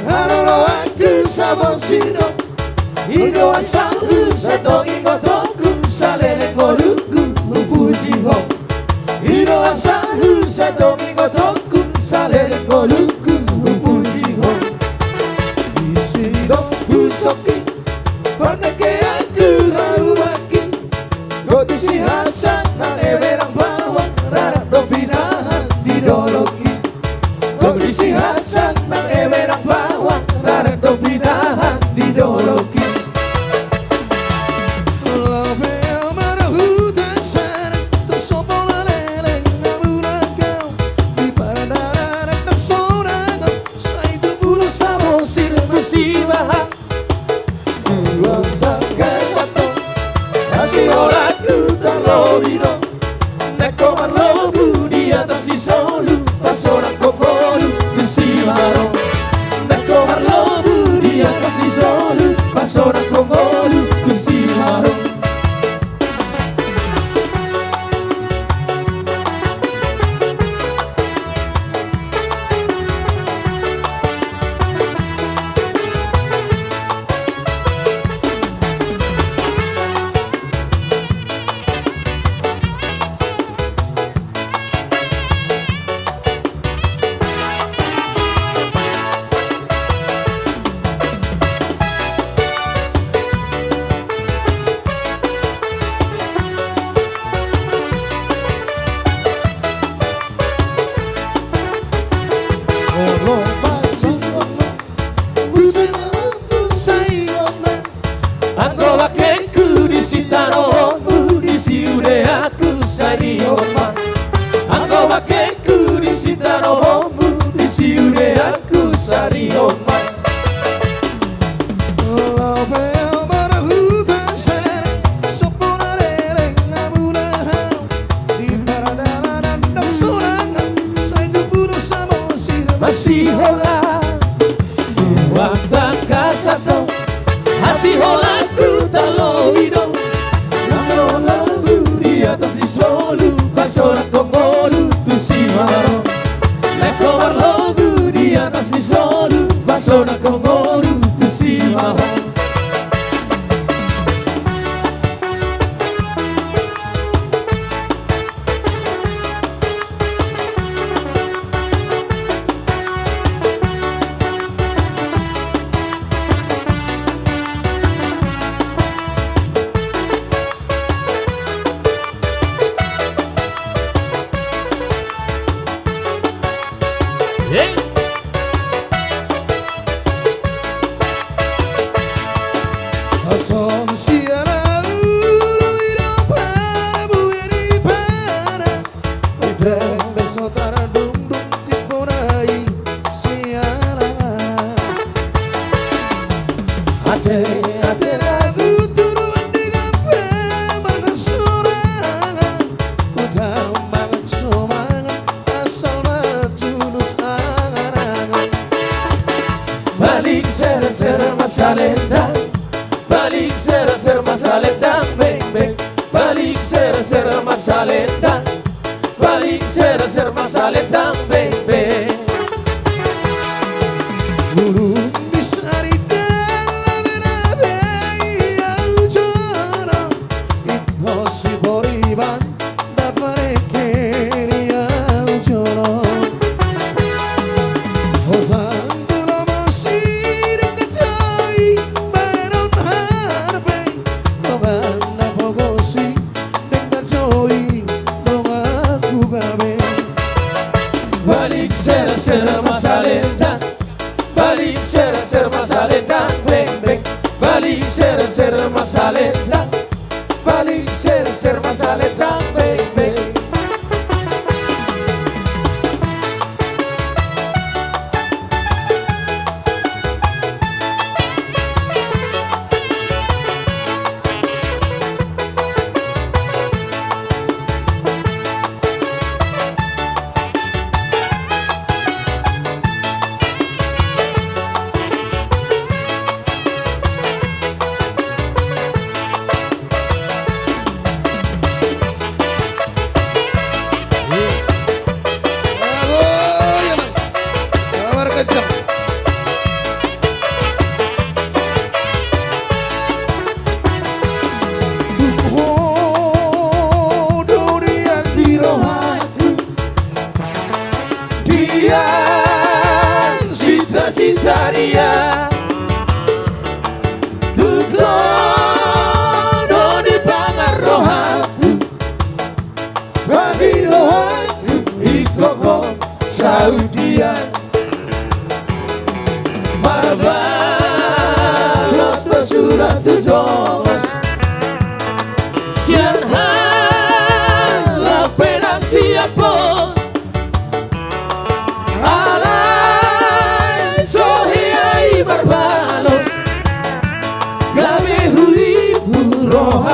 haroroanku Samosir do. I do asal husa tongi gotongku, saleleng ngolungku hupuji ho. I do asal husa tongi gotongku, saleleng ngolungku hupuji ho. Disi do husongki, pardengkeanku, hauangki. Dohot disi hansan nang eme nang bawang, rarang do pinahan di dolokki. Dohot disi hansan nang eme nang bawang, rarang do pinahan di dolokki. Laho pe au marhuta sada, tu somba leleng hamuna au. Di pardalanan nang sonang, sai tubu do Samosir tu Sibahan. Tuan tangkas antong, hasiholanku tarlobi do. Nangkok marlobu di atas ni solu, pasonangkon ngolu tu Simarong. Nangkok marlobu di atas ni solu, pasonangkon ngolu tu Simarong. Anggo bangkengku di sitaromu, di siudeanku sarion ma. Anggo bangkengku di sitaromu, di siudeanku sarion ma. Laho pe au marhuta sada, somba leleng hamuna au. Di pardalanan nang sonang, sai tubu do Samosir masihola. Tuan tangkas antong, hasiholanku tarlobi do. Nangkok marlobu di atas ni solu, pasonangkon ngolu tu Simarong. Nangkok marlobu di atas ni solu, pasonangkon ngolu tu Simarong. Paling serser ma salendang, paling serser ma salendang, beng, beng. Paling serser ma salendang, paling serser ma salendang, beng, beng. Bulung bisa di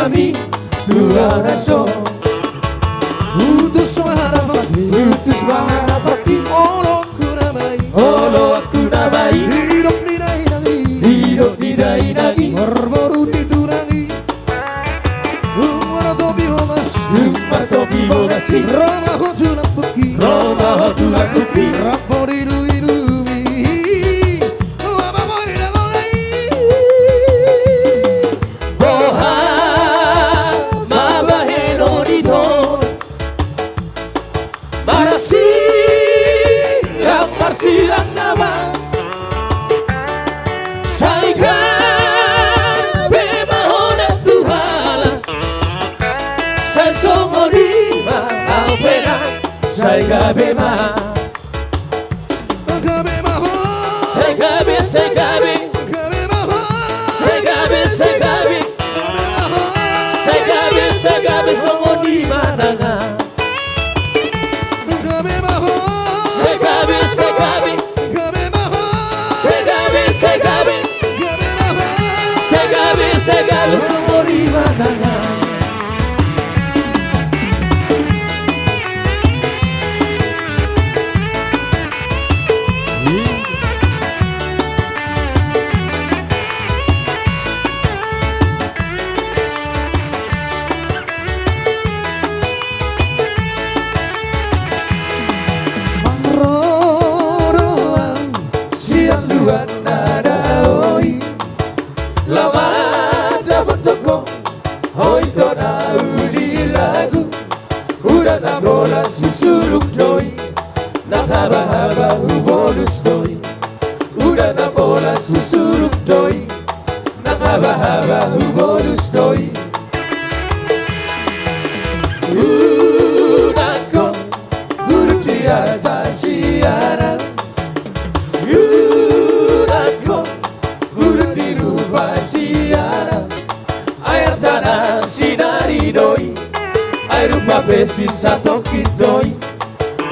Hami tu atas on. Utus ma harapanki. Utus ma harapanki. Oloanku na baik. Oloanku na baik. Didok ni dainang i. Didok ni dainang i. Marboru di tulang i. Umar topi bogas. Umar topi bogas i. Ro ma ho tu lambungki. Ro ma ho tu lambungki. Rambu di duidui. Boha ma bahenon i do. Marasi, marsilang nama. Sai gabe ma ho na tu halak. Sai songon i ma au pe nang. Sai gabe ma. Gabe ma ho. Sai gabe, sai gabe. Gabe ma ho. Sai gabe, sai gabe. Gabe ma ho. Sai gabe, sai gabe, songon i ma nang. Gabe ma ho. Sai gabe, sai gabe. Gabe ma ho. Sai gabe, sai gabe. Gabe ma ho. Sai gabe, sai gabe, songon i ma nang. Ro do au sian luat na daoh i. Laho mandapothon ho, ho i do na uli lagu. Uda na bolas husuruk do i, na habahaba hubolus do i. Uda na bolas husuruk do i, na habahaba hubolus do i. Unang ho gulut di arta siana. Unang ho gulut di rupa siana. Ai artana sinari do i, ai rupa pe sisatongkin do i.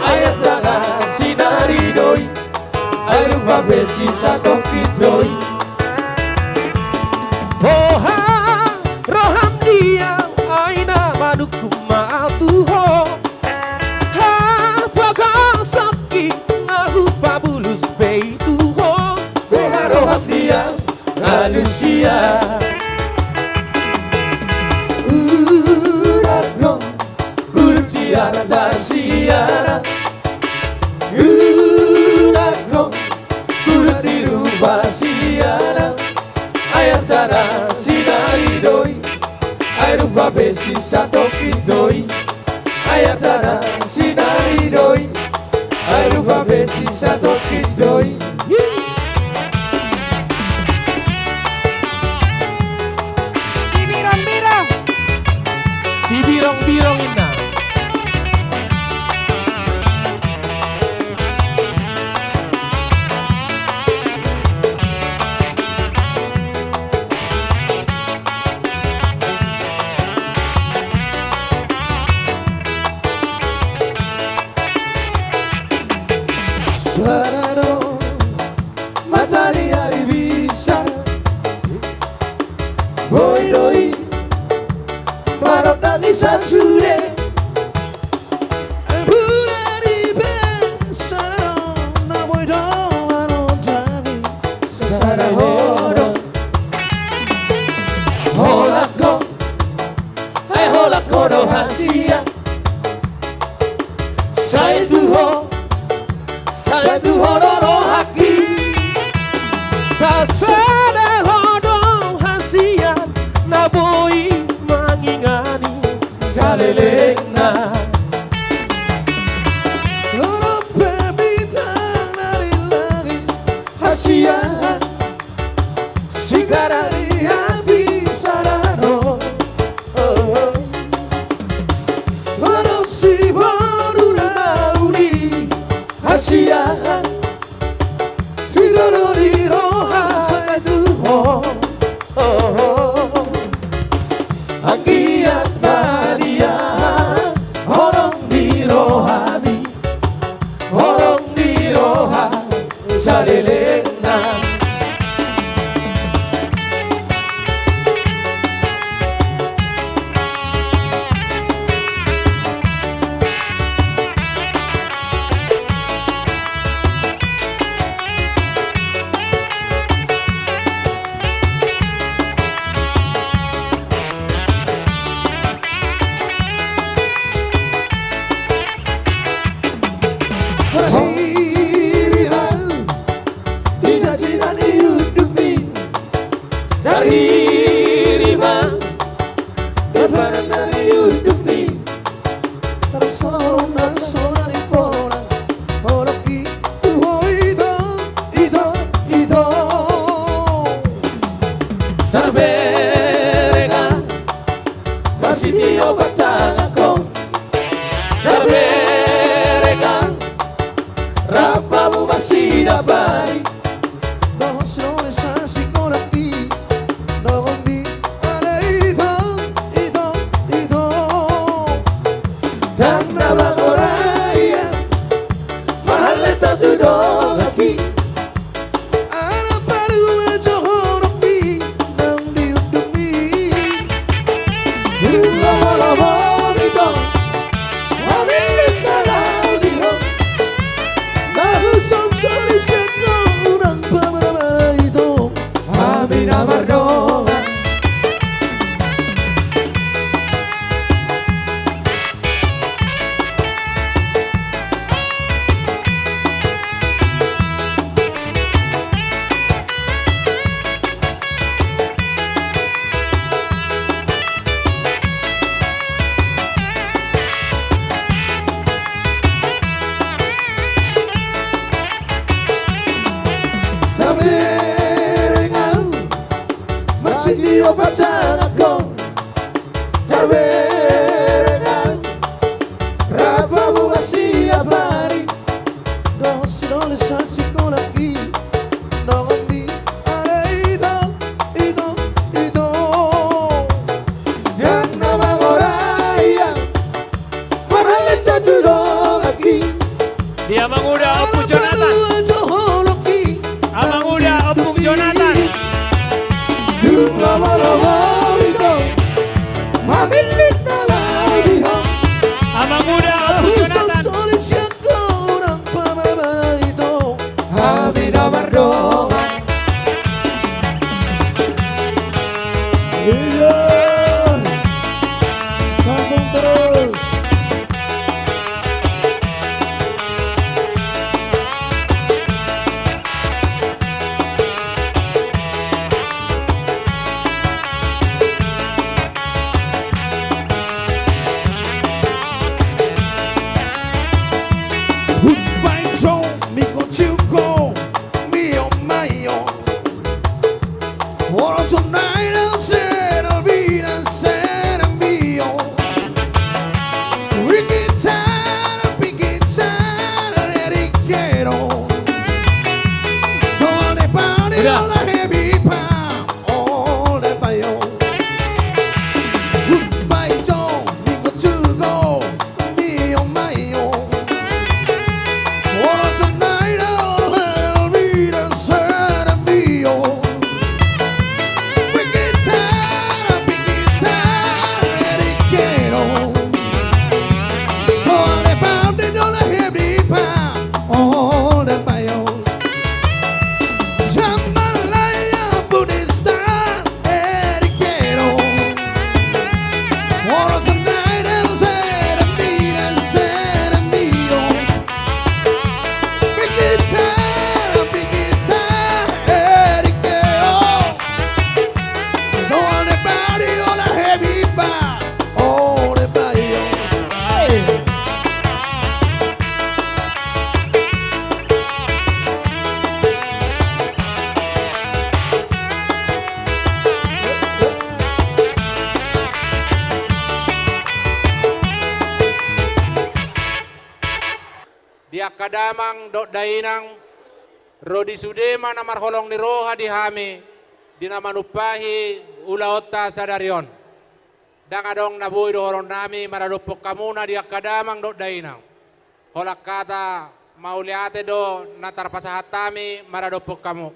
Ai artana sinari do i, ai rupa pe sisatongkin do i. Boha roham dia, ai na manungkun ma au tu ho. Hapogosanki na hupabulus be i tu ho. Boha roham dia, alusia. Unang ho gulut di arta siana. Unang ho gulut di rupa siana. Ai artana sinari do i, ai rupa pe sisatongkin do i. Ai artana sinari do i, ai rupa pe sisatongkin do i. Sibirong-birong. Sibirong-birong inna. Sada do mataniari bisa. Boi do i manondangi sasude. Burani pe sada do na boi do manondangi. Sada ho do. Holan ho. Ai holan ho do hasian. Sai tu ho. Sai tu ho do rohangki. Sasada ho do hasian na boi mangingani salelengna. Dohot pe bintang na di langit hasian. Singkara ni api sada do. Dohot siboru na uli hasian. Sidodo ni roha sai tu ho. Anggiat balian Tio pacangan ho, taberengan, rap hamu ma siapari. Dohot sinolis sasikola i, dongan ni ale ito, ito, ito. Jang na mangorai, marhallet do tu dongan i. Dia manguda Ompung Jonathan. Amang Uda, Ompung Jonathan. Amang Uda, Ompung Jonathan. Iya. Sambung terus. Goodbye, Joe. Mi go to go. Mi on my own. Ora tonight I'll settle, be the same me, oh. Ricky Tan, Ricky Tan, Eddie Guerrero. So all the party, all the happy pa, all the payo. Goodbye, Joe, mi go to go. Jambalaya, Buddhist star. Eddie Guerrero. Ora tonight I'll settle, be the same me, oh. Ricky Tan, Ricky Tan, Eddie Guerrero. So all the party, all the happy pa, all the payo. Hey! Di angka damang dohot dainang, ro di sude ma na marholong ni roha di hami, di na manumpahi ulaonta sadari on. Ndang adong na boi dohononnami maradophon hamuna di angka damang dohot dainang. Holan hata mauliate do na tarpasahat hami maradophon hamu.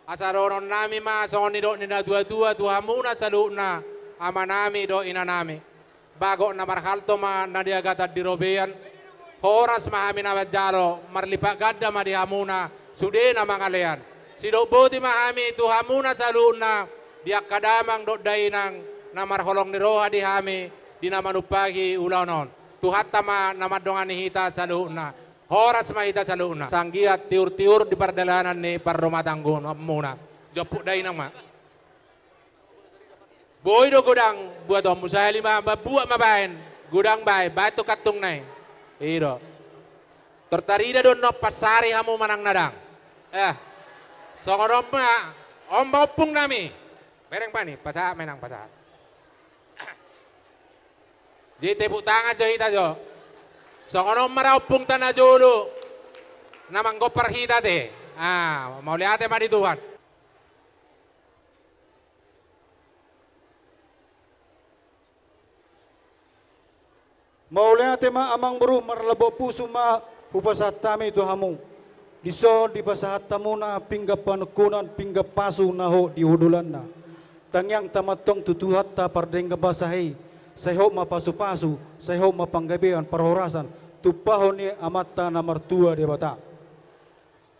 Asa dohononnami ma songon nidok ni natuatua tu hamuna saluhutna, amanami dohot inanami. Bagot na marhalto ma na niagatan di robean. Horas ma hami na manjalo, marlipat ganda ma di hamuna sude na mangalean. Sidok boti ma hami tu hamuna saluhutna, di angka damang dohot dainang na marholong ni roha di hami, di na manumpahi ulaon on. Tuhanta ma na mandongani hita saluhutna. Horas ma hita saluhutna. Sanggiat tiurtiur di pardalanan ni parrumatanggaonmuna. Jomput dainang ma. Boi do godang buatonmu, sahali ma mambuat ma baen. Godang baen, baen tu kantungna i. I do. Tor tarida do annon pansari hamu manang na ndang. Eh. Songon on ma, on ma ompungnami. Bereng ma i, pasahat ma inang, pasahat. Jadi tepuk tangan jo hita jo. Songon on ma ra ompunta na jolo na manggompar hita ate. Ah, mauliate ma di Tuhan. Mauliate ma amangboru, marlambok pusu ma hupasahat hami tu hamu. Dison dipasahat hamuna pinggan panungkunan, pinggan pasu na hot di hundulanna. Tangiangta ma antong tu Tuhanta pardenggan basa i, sai hot ma pasupasu, sai hot ma panggabean parhorasan, tumpahon ni Amanta na martua Debata.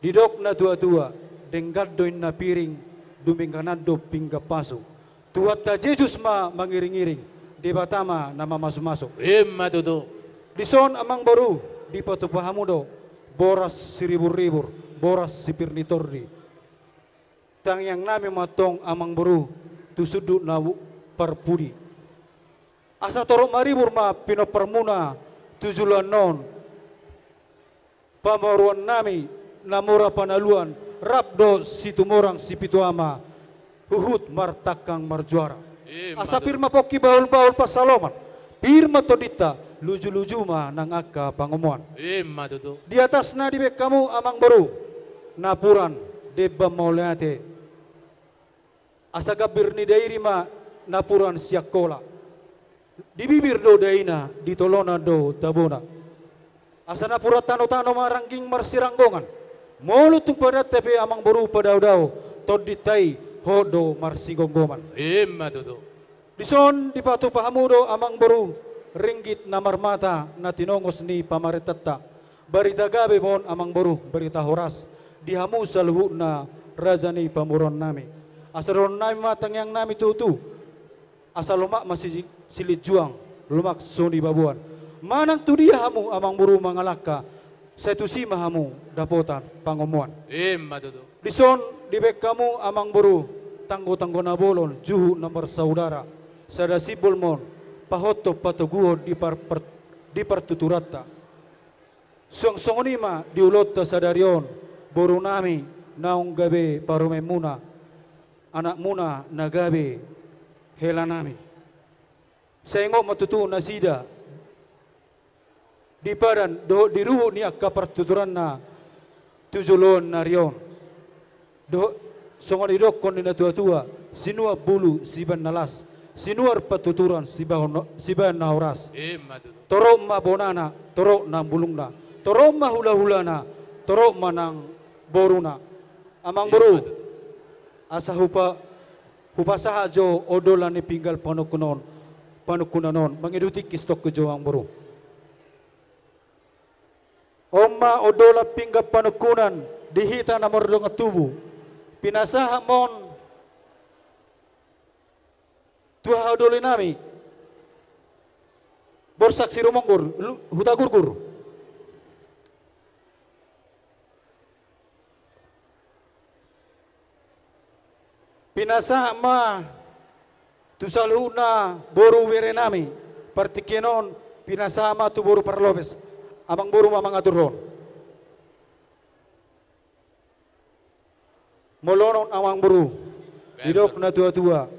Didok natuatua, denggan do inna piring, dumengganan do pinggan pasu. Tuhanta Jesus ma mangiringiring, Debata ma na mamasumasu. Ima tutu. Dison amangboru, dipatupa hamu do boras siriburribur, boras sipir ni tondi. Tangiangnami ma antong amangboru tu sundut na parpudi. Asa torop maribur ma pinomparmuna tu joloan on. Pamoruonnami na mura panaluan, rap dohot Situmorang Sipitu Ama, huhut martangkang marjuara. Ima tutu. Asa pir ma pongki bahulbahul pansalongan, pir ma tondinta, lujuluju ma nang angka pangomoan. Ima tutu. Di atasna dibaen hamu amangboru napuran demban mauliate. Asa gambir ni dairi ma napuran siangkola. Di bibir do daina, di tolonan do tabona. Asa napuran tanotano ma rangging marsiranggongan. Molo tung padanta pe amangboru padaodao, tondinta i hot do marsigomgoman. Ima tutu. Dison dipatupa hamu do amangboru ringgit na marmata na tinongos ni pamarentanta. Barita gabe ma on amangboru, barita horas di hamu saluhutna raja ni pamoruonnami. Asa dohononnami ma tangiangnami tutu. Asa lomak ma si, silinjuang, lomak so nibaboan. Manang tu dia hamu amangboru mangalangka, sai tusi ma hamu dapotan pangomoan. Ima tutu. Dison dibaen hamu amangboru tanggotanggo na bolon, juhut na marsaudara. Sada simbol ma on, pahothon patoguhon di par, par, di partuturanta. Suang songon i ma di ulaonta sadari on, borunami naung gabe parumaenmuna, anakmuna na gabe helanami. Sai ingot ma tutu nasida di padan dohot di ruhut ni angka partuturanna tu joloan ni ari on. Dohot songon didokkon ni natuatua, sinuan bulu sibaen na las, sinuan partuturan sibaen na, sibaen na horas. Ima tutu. Torop ma bonana, torop ma bulungna, torop ma hulahulana, torop ma nang boruna. Amangboru, ima tutu, asa hupa, hupasahat jo ondolan ni pinggan panungkunan on, panungkunan on, mangido tingki sitongkin jo amangboru. On ma ondolan pinggan panungkunan di hita na mardongan tubu. Pinasahat ma on tu hahadolinami Borsak Sirumonggur, Lu-, Hutagurgur. Pinasahat ma tu saluhutna boru berenami, partingkian on pinasahat ma tu boru parlopes, amangboru ma mangaturhon. Molo on amangboru, didok natuatua,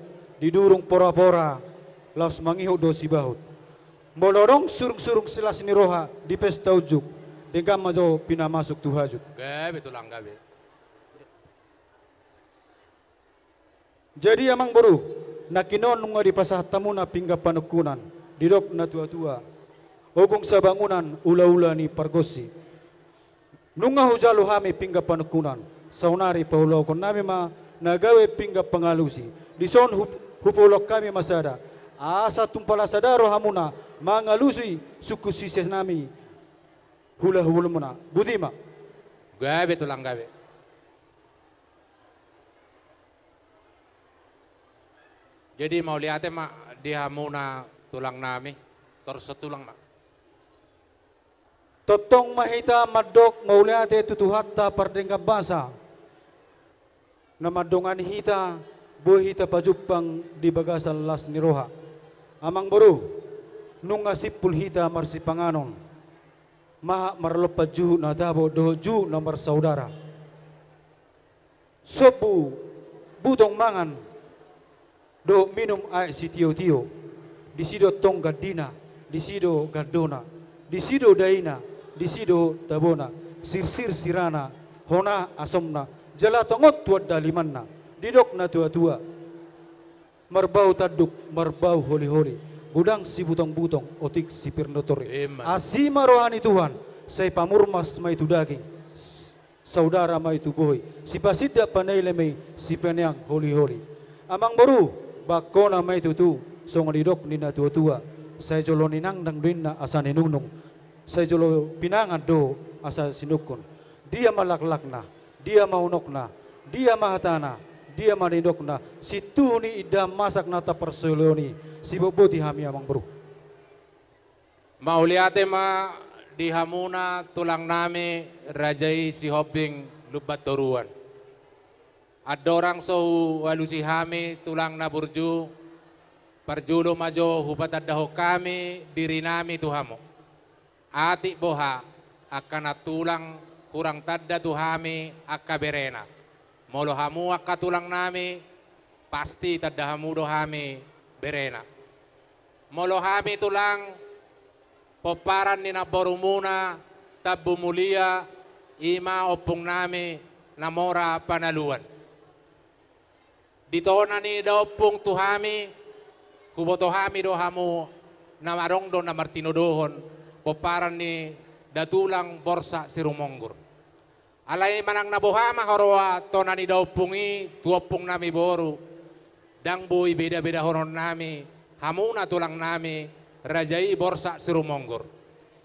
di durung porapora, laos mangihut do sibahut. Molo adong surungsurung silas ni roha di pesta unjuk, denggan ma jo pinamasuk tu hajut. Gabe tulang, gabe. Jadi amangboru, nangkin on nunga dipasahat hamuna pinggan panungkunan, didok natuatua, ogung sabangunan, ulaula ni pargonsi. Nunga hujalo hami pinggan panungkunan, saonari paulahonkonnami ma na gabe pinggan pangalusi. Dison hu-, hupaulahon hami ma sada, asa tung pala sada rohamuna mangalusi sungkun siseanami hulahulana. Boti ma. Gabe tulang, gabe. Jadi mauliate ma di hamuna tulangnami, torus tulang ma. Tongtong ma hita mandok mauliate tu Tuhanta pardenggan basa, na mandongani hita, boi hita pajumpang di bagasan las ni roha. Amangboru, nunga simpul hita marsipanganon, mahat marlompan juhut na tabo dohot juhut na marsaudara. Sombu butong mangan dohot minum aek sitiotio. Disi do tong gandina, disi do gandona, disi do daina, disi do tabona, sirsir sirana, hona asomna, jala tongon tuan dalimanna. Didok natuatua, marbau tanduk, marbau holiholi, godang sibutongbutong, otik sipir ni tori. Ima. Asi ma roha ni Tuhan, sai pamurnas ma i tu daging, s-, saudara ma i tu bohi, sipasindak panaili ma i, sipaneang holiholi. Amangboru, bangkona ma i tutu, songon didok ni natuatua, sai jolo ninangnang do ninna asa ninungnung, sai jolo pinangan do asa sinungkun. Dia ma laklakna, dia ma unokna, dia ma hatana, dia ma nidokna, sintuhu ni indahan masak na taparsoion i, siboboto hami amangboru. Mauliate ma di hamuna tulangnami raja i Sihombing Lumban Toruan. Andorang so hualusi hami tulang na burju, parjolo ma jo hupatandahon hami dirinami tu hamu. Atik boha angka nantulang hurang tanda tu hami angka berena. Molo hamu angka tulangnami, Pasti tanda hamu do hami berena. Molo hami tulang, pomparan ni namborumuna Tambu Mulia, i ma ompungnami na mora Panaluan. Di tona ni daompung tu hami, huboto hami do hamu, na adong do na martinodohon pomparan ni datulang Borsak Sirumonggur. Alai manang na boha ma huroha tona ni daompung i tu ompungnami boru, ndang boi beda-bedahononnami hamuna tulangnami, raja i Borsak Sirumonggur.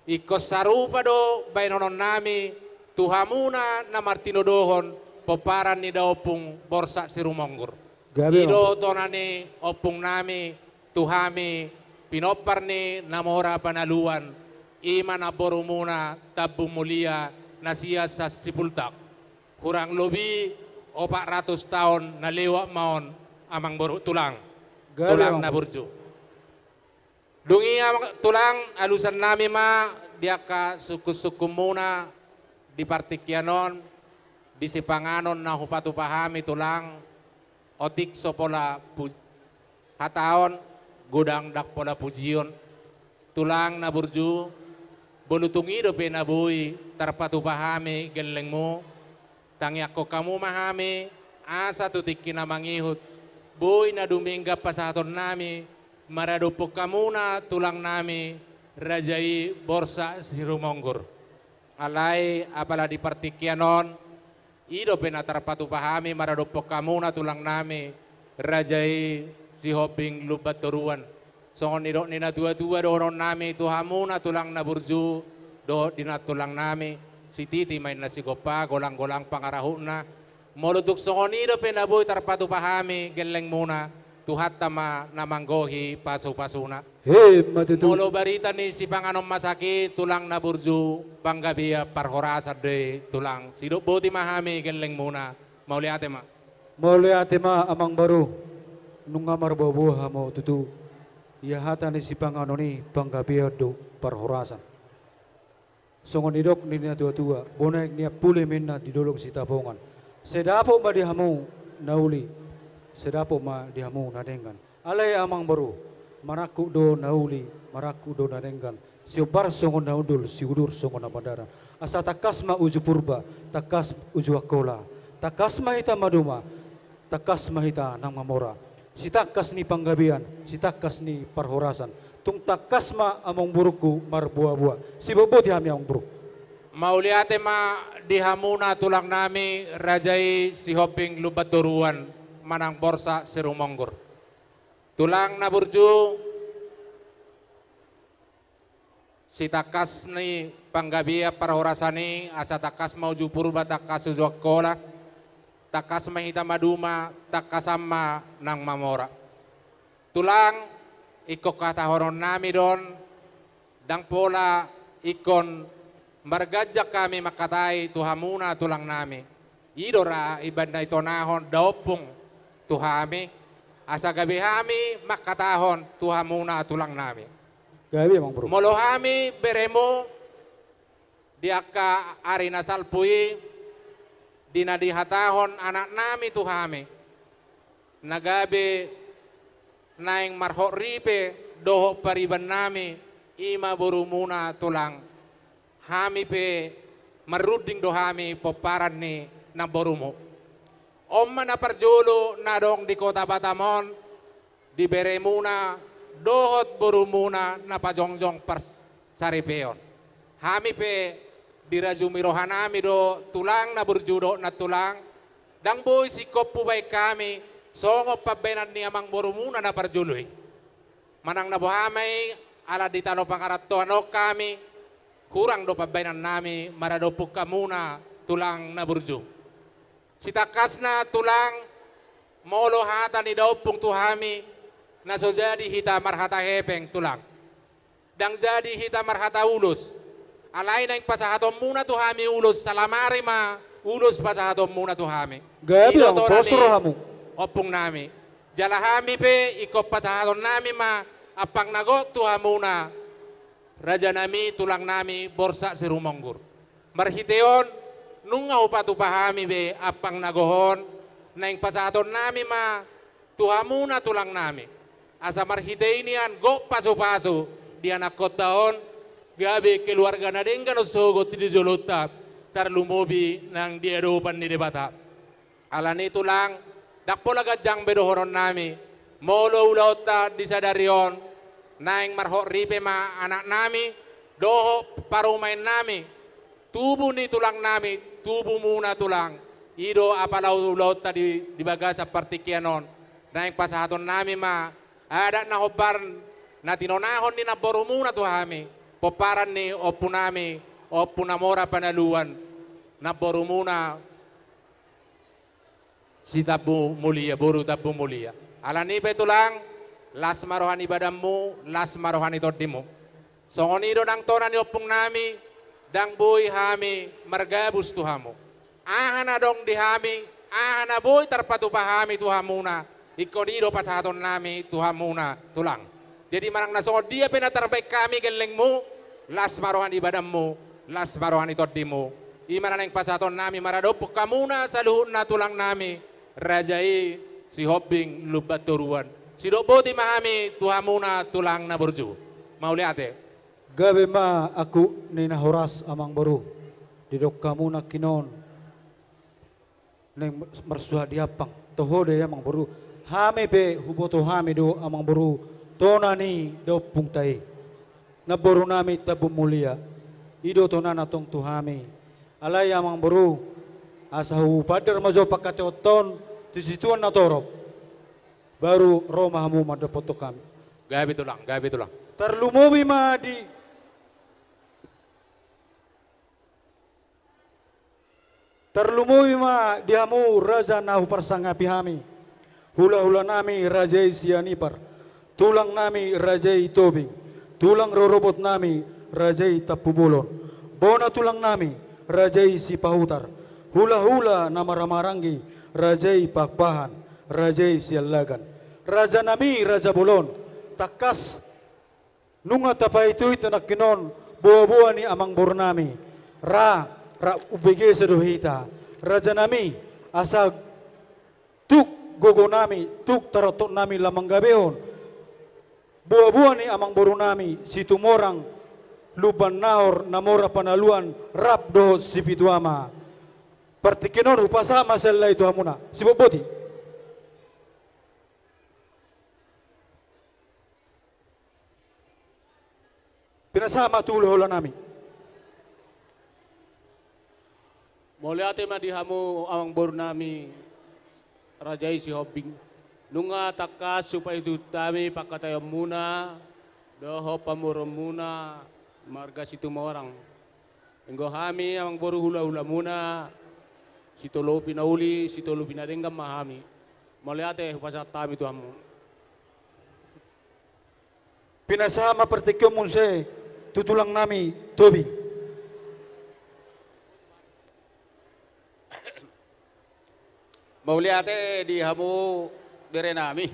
Ingkon sarupa do baenononnami tu hamuna na martinodohon pomparan ni daompung Borsak Sirumonggur. Gabe, i do, Amang. Tona ni ompungnami tu hami, pinompar ni na mora Panaluan, i ma namborumuna Tambu Mulia na sian Sipultak. Hurang lobi opat ratus taon na lewat ma on, Amang Boru, tulang. Gabe, Amang Boru. Tulang na burju. Dung i, Amang tulang, alusannami ma di angka sungkun-sungkunmuna di partingkian on, di sipanganon na hupatupa hami tulang, otik so pola pu-, hataon, godang ndang pola pujion. Tulang na burju, molo tung i dope na boi tarpatupa hami gellengmu, tangiangkon hamu ma hami, asa tu tingki na mangihut, boi na dumenggan pasahatonnami maradophon hamuna tulangnami, raja i Borsak Sirumonggur. Alai apala di partingkian on, i dope na tarpatupa hami maradophon hamuna tulangnami, raja i Sihombing Lumbantoruan. Songon nidok ni na tua-tua dohononnami tu hamuna tulang na burju, dohot di na tulangnami, sititi ma inna sigompa, golang-golang pangarahutna. Molo tung songon i dope na boi tarpatupa hami gellengmuna, Tuhanta ma na manggohi pasu-pasuna. Emma tutu. Molo barita ni sipanganon masak i, tulang na burju, panggabean parhorasan do i tulang. Sidok boti ma hami gellengmuna. Mauliate ma. Mauliate ma, Amang Boru. Nunga marboa-boa hamu tutu. Ia hata ni sipanganon i, panggabean do parhorasan. Songon nidok ni na tua-tua, bona aek ni ampuli ma inna di dolok Sitapongan. Sai dapot ma di hamu na uli, sai dapot ma di hamu na denggan. Alai, Amang Boru, marangkup do na uli, marangkup do na denggan. Siombar songon na hundul, siudur songon na pandaran. Asa tangkas ma uju Purba, tangkas uju Angkola. Tangkas ma hita maduma, tangkas ma hita nang mamora. Sitangkas ni panggabean, sitangkas ni parhorasan. Tung tangkas ma, Amang Borungku, marboa-boa. Sibotboti hami, Amang Boru. Mauliate ma di hamuna tulangnami, raja i Sihombing Lumbantoruan, manang Borsak Sirumonggur. Tulang na burju, sitangkas ni panggabean parhorasan i, asa tangkas ma uju Purba, tangkas uju Angkola, tangkas ma hita maduma, tangkasan ma nang mamora. Tulang, ingkon hatahononnami do on, ndang pola ingkon marganjang hami mangkatai tu hamuna tulangnami. I do ra ibana itonahon daompung tu hami, asa gabe hami mangkatahon tu hamuna tulangnami. Gabe, Amang Boru. Molo hami beremu di angka ari na salpu i, di na dihatahon anaknami tu hami, na gabe naeng marhot ripe dohot paribannami, i ma borumuna tulang. Hami pe marrunding do hami pomparan ni namborumu. On ma na parjolo na adong di Kota Batam on, di beremuna dohot borumuna na pajongjong parsaripeon. Hami pe dirajumi rohanami do tulang na burju dohot nantulang, ndang boi singkop hubaen hami songon pambaenan ni amangborumuna na parjolo i. Manang na boha ma i, ala di tano pangarantoan on hami, hurang do pambaenannami maradophon hamuna tulang na burju. Sitangkasna tulang, molo hata ni daompung tu hami, na so jadi hita marhata hepeng tulang. Ndang jadi hita marhata ulos. Alai naeng pasahatonmuna tu hami ulos, salamari ma ulos pasahatonmuna tu hami. Gabe, i do tona ni ompungnami. Jala hami pe ingkon pasahatonnami ma ampang na gok tu hamuna, rajanami tulangnami Borsak Sirumonggur. Marhite on, nunga hupatupa hami be ampang na gok on, naeng pasahatonnami ma tu hamuna tulang nami. Asa marhite i nian gok pasupasu di anakkonta on, gabe keluarga na denggan on sogot di jolonta, tarlumobi nang di adopan ni Debata. Alani tulang, ndang pola ganjang be dohonon nami, molo ulaonta di sadari on, naeng marhot ripe ma anak nami, dohot parumaen nami, tubu ni tulang nami, tubu muna tulang. I do apala ulaonta di, di bagasan partingkian on, naeng pasahaton nami ma adat na hombar na tinonahon ni namboru muna tu hami, pomparan ni ompu nami, Ompu Namora Panaluan, namboru muna si Tambu Mulia, boru Tambu Mulia. Alani pe tulang, las ma roha ni badanmu, las ma roha ni tondimu. Songon i do nang tona ni ompung nami, ndang boi hami margabus tu hamu. Aha na adong di hami, aha na boi tarpatupa hami tu hamuna, ingkon i do pasahaton nami tu hamuna tulang. Jadi manang na songon dia pe na tarbaen hami gellengmu, las ma roha ni badanmu, las ma roha ni tondimu. I ma na naeng pasahaton nami maradophon hamuna saluhutna tulang nami, raja i Sihombing Lumban Toruan. Sidok boti ma hami tu hamuna tulang na burju. Mauliate. Gabe ma angkup ni na horas amangboru. Didok hamu nangkinon naeng marsuhat di ampang. Toho do i amangboru. Hami pe huboto hami do amangboru tona ni daompungta i, namboru nami Tambu Mulia. I do tonana tong tu hami. Alai amangboru, asa hupandar ma jo pangkataion on tu situan na torop. Baru ro ma hamu mandapothon hami. Gabe tulang, gabe tulang. Tarlumobi ma di Tarlumobi ma di hamu raja na huparsangapi hami. Hulahula nami raja i Sianipar. Tulang nami raja i Tobing. Tulang rorobot nami raja i Tampubolon. Bona tulang nami raja i Sipahutar. Hulahula na marhahamaranggi raja i Pakpahan. Raja i Siallagan. Raja nami raja bolon. Tangkas nunga tapaihutihut nangkinon boaboa ni amangboru nami. Ra, ra umbegesa do hita. Raja nami, asa tuk gogo nami, tuk tarotok nami lam manggabehon boaboa ni amangboru nami, Situmorang, Lumban Nahor, Namora Panaluan, rap dohot Sipituama. Partingkian on hupasahat ma sian lae tu hamuna. Sibogboti. Pinasahat ma tu hulahula nami. Mauliate ma di hamu amangboru nami raja i Sihombing. Nunga tangkas hupaihutihut hami pangkataionmuna dohot pamoruonmuna marga Situmorang. Anggo hami amangboru hulahulamuna, sitolopi na uli, sitolopi na denggan ma hami. Mauliate hupasahat hami tu hamu. Pinasahat ma partingkian muse tu tulang nami Tobing. Mauliate di hamu bere nami.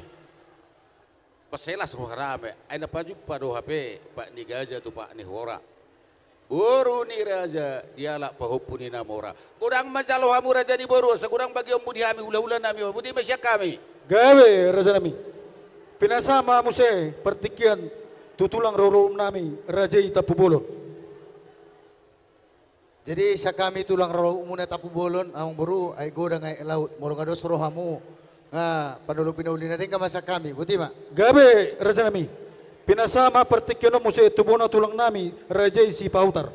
Paselas roha nami, ai na pajumpa do hape pat ni gaja tu pat ni hora. Boru ni raja dialap pahompu ni na mora. Godang manjalo hamu raja ni boru, asa godang bagionmu di hami hulahula nami on. Boti ma sian hami. Gabe raja nami. Pinasahat ma muse partingkian tu tulang rorobot nami raja i Tampubolon. Jadi sian hami tulang rorobotmuna Tampubolon, amangboru, aek godang aek laut, molo nga dos rohamu, nga panolopi na uli na denggan ma sian hami, boti ma. Gabe raja nami. Pinasahat ma partingkian on muse tu bona tulang nami raja i Sipahutar.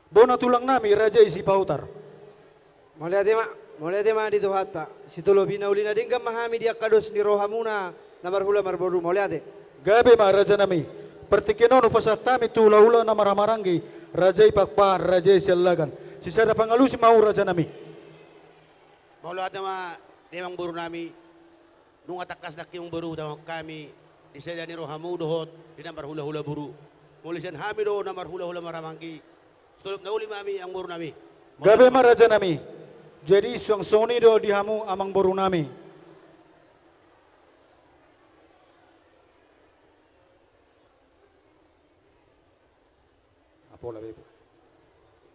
Bona tulang nami raja i Sipahutar. Mauliate ma, mauliate ma di Tuhanta. Sitolopi na uli na denggan ma hami di angka dos ni rohamuna na marhula marboru. Mauliate. Gabe ma raja nami. Partingkian on hupasahat hami tu hulahula na marhahamaranggi, raja i Pakpahan, raja i Siallagan. Sisada pangalusi ma hamu raja nami. Mauliate ma di amangboru nami. Nunga tangkas nangkin amangboru hutangihon hami di sada ni rohamu dohot di na marhulahula boru. Molo sian hami do na marhulahula marhahamaranggi, sitolopi na uli ma hami amangboru nami. Gabe ma raja nami. Jadi suang songon i do di hamu amangboru nami. Apola be.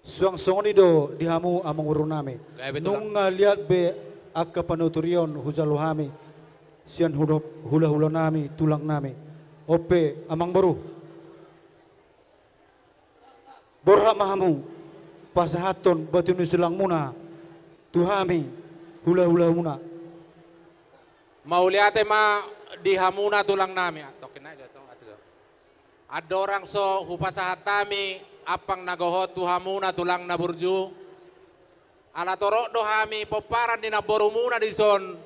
Suang songon i do di hamu amangborunami. Gabe tulang. Nunga liat be angka panuturion hujalo hami sian hula-, hulahulanami, tulangnami. On pe, amangboru, borhat ma hamu pasahathon batu ni sulangmuna tu hami hulahulamuna. Mauliate ma di hamuna tulangnami. Ah, tokkin aja, tong, atu, tong. Andorang so hupasahat hami ampang na gohot tu hamuna tulang na burju, ala torop do hami pomparan ni namborumuna dison,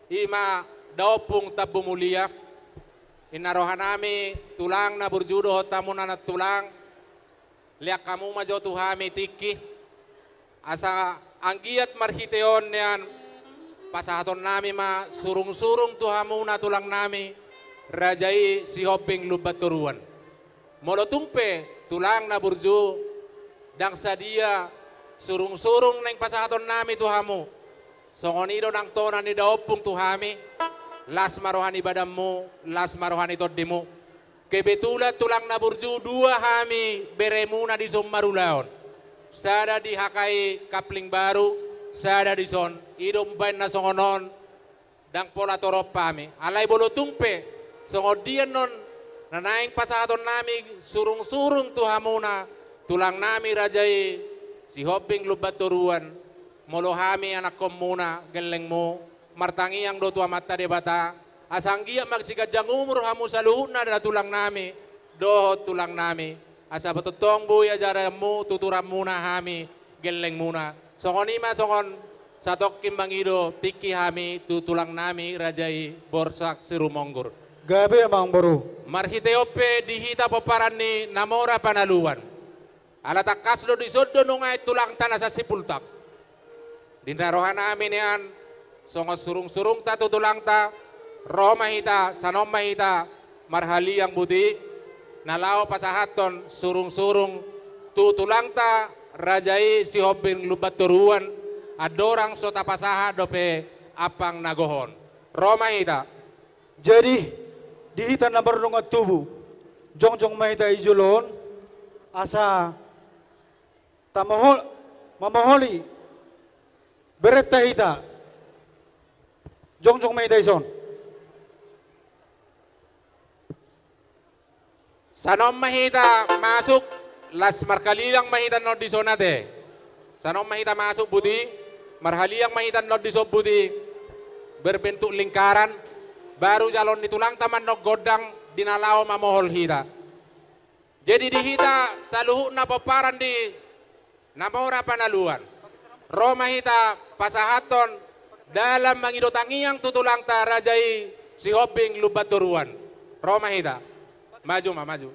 i ma da Ompung Tambu Mulia. Inna rohanami tulang na burju dohot hamuna nantulang, lean hamu ma jo tu hami tingki, asa anggiat marhite on nian pasahatonnami ma surungsurung tu hamuna tulangnami, raja i Sihombing Lumban Toruan. Molo tung pe tulang na burju ndang sadia surungsurung naeng pasahatonnami tu hamu, songon i do nang tona ni da Ompung tu hami, las ma roha ni badanmu, las ma roha ni tondimu. Kebetulan tulang na burju dua hami beremuna dison marulaon. Sada di H K I Kapling Baru, sada dison. I do umbaen na songon on, ndang pola torop hami. Alai molo tung pe songon dia annon na naeng pasahatonnami surungsurung tu hamuna tulangnami, raja i Sihombing Lumban Toruan, molo hami anakkonmuna, gellengmu, martangiang do tu Amanta Debata, asa anggiat ma siganjang umur hamu saluhutna da tulangnami dohot tulangnami, asa tongtong boi ajaranmu tuturanmuna hami gellengmuna. Songon i ma songon satongkin mangido tingki hami tu tulangnami, raja i Borsak Sirumonggur. Gabe, amangboru. Marhite on pe di hita pomparan ni na mora panaluan. Ala tangkas do dison do nuaeng tulangta na sasipultak. Di na rohanami nian, songon surungsurungta tu tulangta, ro ma hita, sanon ma hita, marhaliang buti, na laho pasahathon surungsurung tu tulangta, raja i Sihombing Lumban Toruan, andorang so tapasahat dope ampang na gohon. Ro ma hita. Jadi, di hita na mardongan tubu, jongjong ma hita i jolo on, asa tamohol, mamoholi berenta hita. Jongjong ma hita dison. Sanon ma hita masuk, las marhaliang ma hita annon dison ate. Sanon ma hita masuk buti, marhaliang ma hita annon dison buti, berbentuk lingkaran, baru jaloon ni tulangta ma annon gondang di na laho mamohol hita. Jadi di hita saluhutna pomparan ni na mora panaluan, ro ma hita pasahathon dalan mangido tangiang tu tulangta, raja i Sihombing Lumban Toruan. Ro ma hita. Maju ma, maju.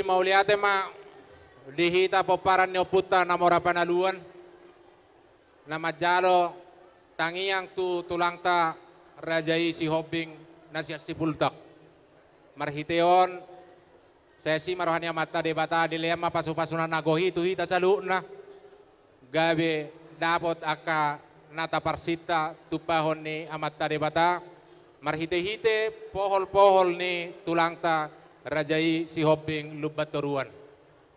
Mauliate ma di hita pomparan ni ompunta na mora panaluan, na manjalo tangiang tu tulangta raja i Sihombing na sian Sipultak. Marhite on, sai asi ma roha ni Amanta Debata, dilean ma pasupasuna na gohi tu hita saluhutna, gabe dapot angka na taparsinta tumpahon ni Amanta Debata, marhitehite poholpohol ni tulangta raja i Sihombing Lumban Toruan.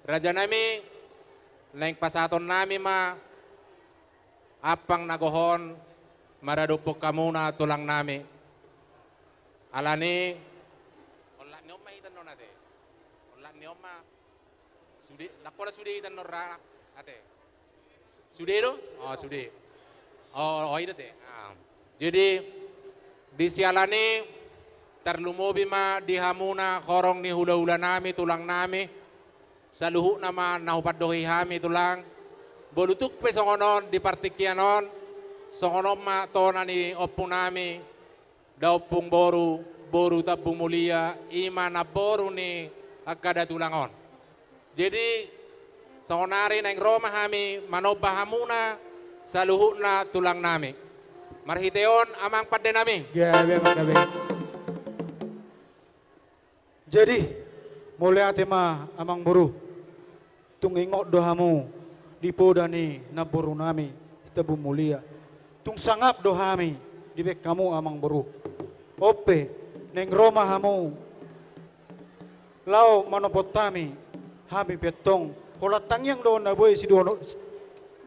Rajanami, naeng pasahatonnami ma ampang na gohon maradophon hamuna tulangnami. Alani, olat ni on ma hita annon ate. Olat ni on ma sude, ndang pola sude hita annon ra ate. Sude do? O, sude. O, o, i do ate. A. Jadi, di siala ni, tarlumobi ma di hamuna horong ni hulahulanami, tulangnami, saluhutna ma na hupandohi hami tulang. Molo tung pe songon on di partingkian on, songon on ma tona ni ompunami, da ompung boru, boru Tambung Mulia, i ma namboru ni angka datulang on. Jadi, saonari naeng ro ma hami manomba hamuna saluhutna tulangnami. Marhite on, amang pandenami. Gabe, amang, gabe. Jadi, mauliate ma, amang boru. Tung ingot do hamu di poda ni namborunami, di Tambung Mulia. Tung sangap do hami dibaen hamu, amang boru. On pe, naeng ro ma hamu laho manompot hami, hami pe antong holan tangiang do on na boi siduono-,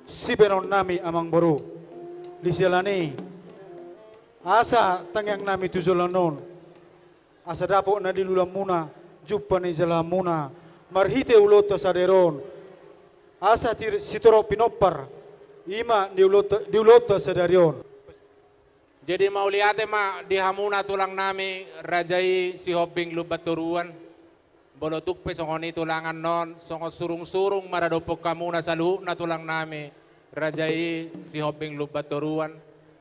sibaenonnami, amang boru. Di siala ni, asa tangiangnami tu joloan on, asa dapot na niulamuna, jumpa ni jalahanmuna, marhite ulaonta sadari on, asa tir-, sitorop pinompar, i ma di ulaonta, di ulaonta sadari on. Jadi mauliate ma di hamuna tulangnami, raja i Sihombing Lumban Toruan. Molo tung pe songon i tulang annon, songon surungsurung maradophon hamuna saluhutna tulangnami, raja i Sihombing Lumban Toruan.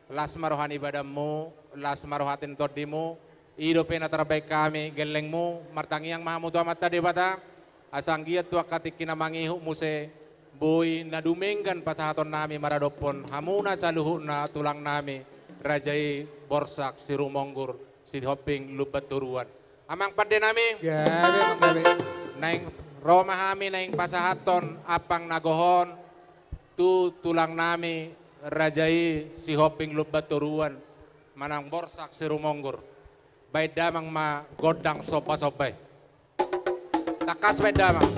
Las ma roha ni badanmu, las ma roha ni tondimu. I dope na tarbahen hami, gellengmu, martangiang ma hamu tu Amanta Debata, asa anggiat tu angka tingki na mangihut muse, boi na dumenggan pasahatonnami maradophon hamuna saluhutna tulangnami, raja i Borsak Sirumonggur, Sihombing Lumban Toruan. Amang pandenami. Gabe, amang, gabe. Naeng ro ma hami naeng pasahathon ampang na gohon tu tulangnami, raja i Sihombing Lumban Toruan manang Borsak Sirumonggur. Baen damang ma gondang sombasomba i. Tangkas baen damang.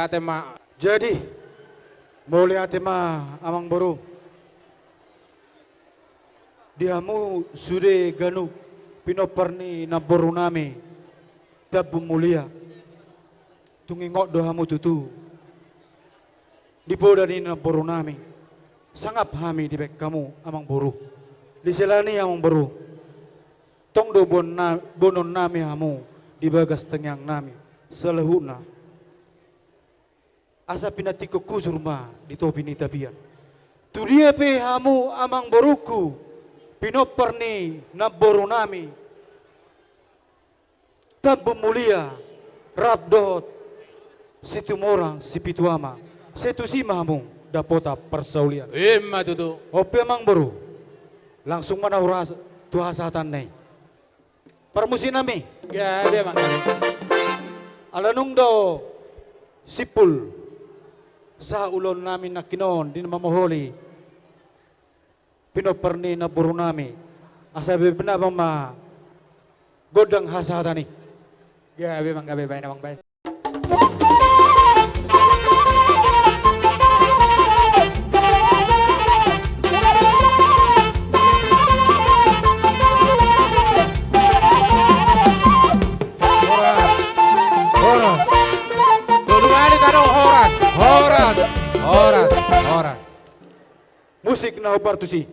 Ate ma. Jadi, mauliate ma amang boru. Di hamu sude ganup pinompar ni namboru nami Tambun Mulia. Tung ingot do hamu tutu di poda ni namboru nami. Sangap hami dibaen hamu amang boru. Di sela ni i amang boru, tong do boan na-, boanon nami hamu di bagas tangiang nami saluhutna. Asa pinantikhon hujur ma di topi ni tapian. Tu dia pe hamu amang borungku, pinompar ni namboru nami Tambun Mulia, rap dohot Situmorang Sipitu Ama, sai tusi ma hamu dapotan parsaulian. Ima tutu. On pe amang boru, langsung ma na hurasa tu hasahatanna i. Parmusik nami. Gabe amang. Ala nunga do simpul sahat ulaon nami nangkin on di na mamoholi pinompar ni namboru nami. Asa bebena bang ma gondang hasahatan i. Gabe amang, gabe, baen amang, baen. Horas. Horas. Tolu kali tadok horas. Horas. Horas. Horas. Musik na hombar tusi.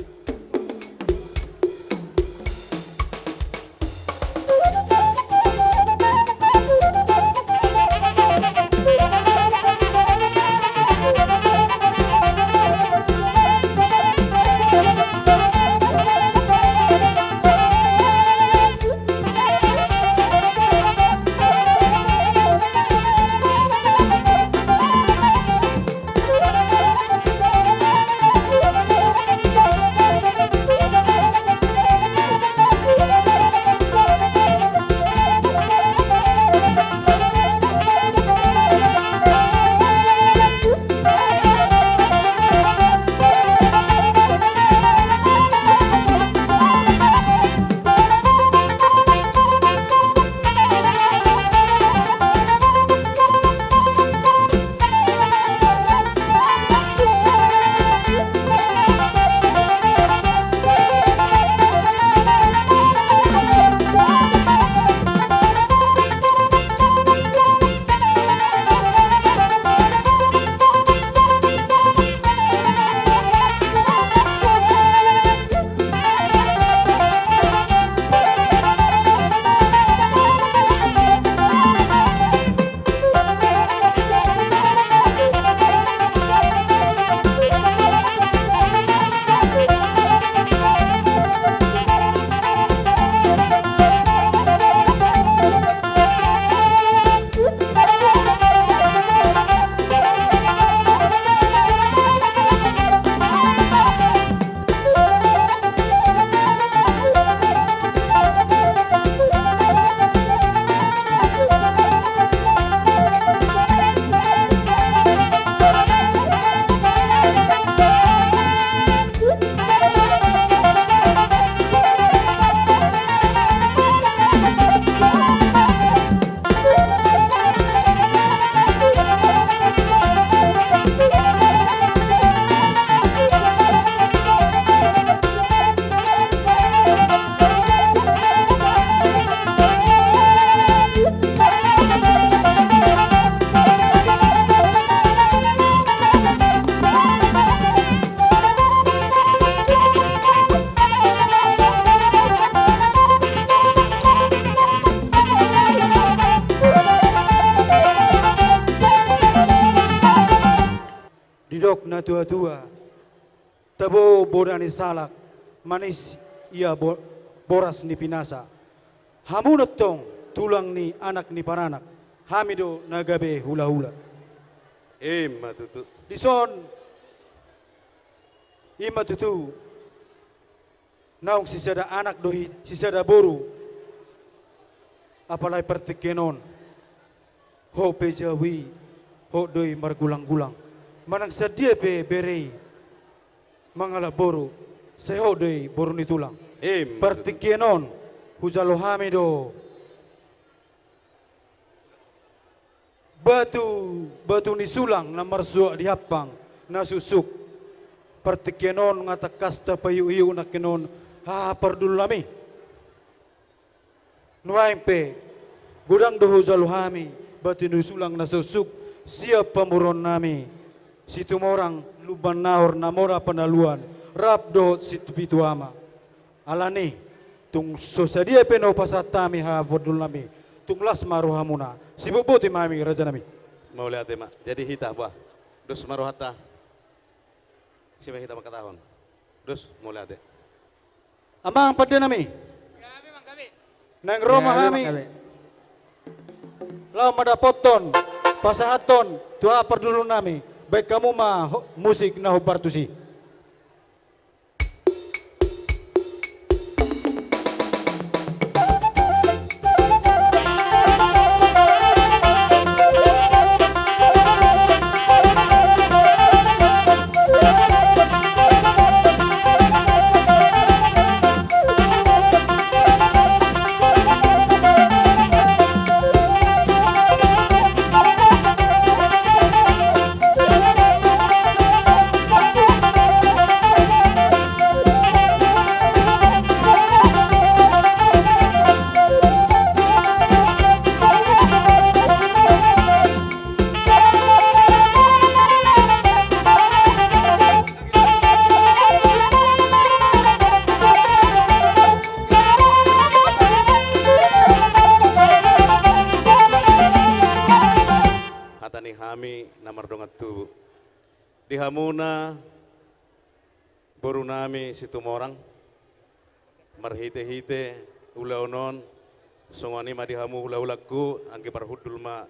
Didok na tuatua, tabo boda ni salak, manis ia bo-, boras ni pinasa. Hamu na tong tulang ni anak ni paranak, hami do na gabe hulahula. Ima tutu. Dison, ima tutu. Naung sisada anak do hi-, sisada boru. Apalai partingkian on. Hot pe jabu i, hot do i margulanggulang. Manang sadia pe bere i mangalap boru, sai hot do i boru ni tulang. Ima tutu. Partingkian on, hujalo hami do Batu, batu ni sulang na marsuak di hampang na suksuk. Partingkian on nga tangkas tapaihut-ihut nangkin on haha parhundulnami. Nuaeng pe, godang do hujalo hami batu ni sulang na suksuk sian pamoruonnami Situmorang, Lumban Nahor, Namora Panaluan, rap dohot Sipitu Ama. Alani, tung so sadia pe na hupasahat hami haha parhundulnami, tung las ma rohamuna. Sibotboti ma hami, rajanami. Mauliate ma. Jadi hita, bah. Dos ma rohanta. Sian hita mangkatahon. Dos, mauliate. Amang pandenami. Naeng ro ma hami laho mandapothon pasahathon tu haha parhundulnami. Baen hamu ma ho-, musik na hombar tusi. Hata ni hami na mardongan tubu. Di hamuna, borunami Situmorang, marhite-hite ulaon on, songon i ma di hamu hula-hulangku, anggi parhundul ma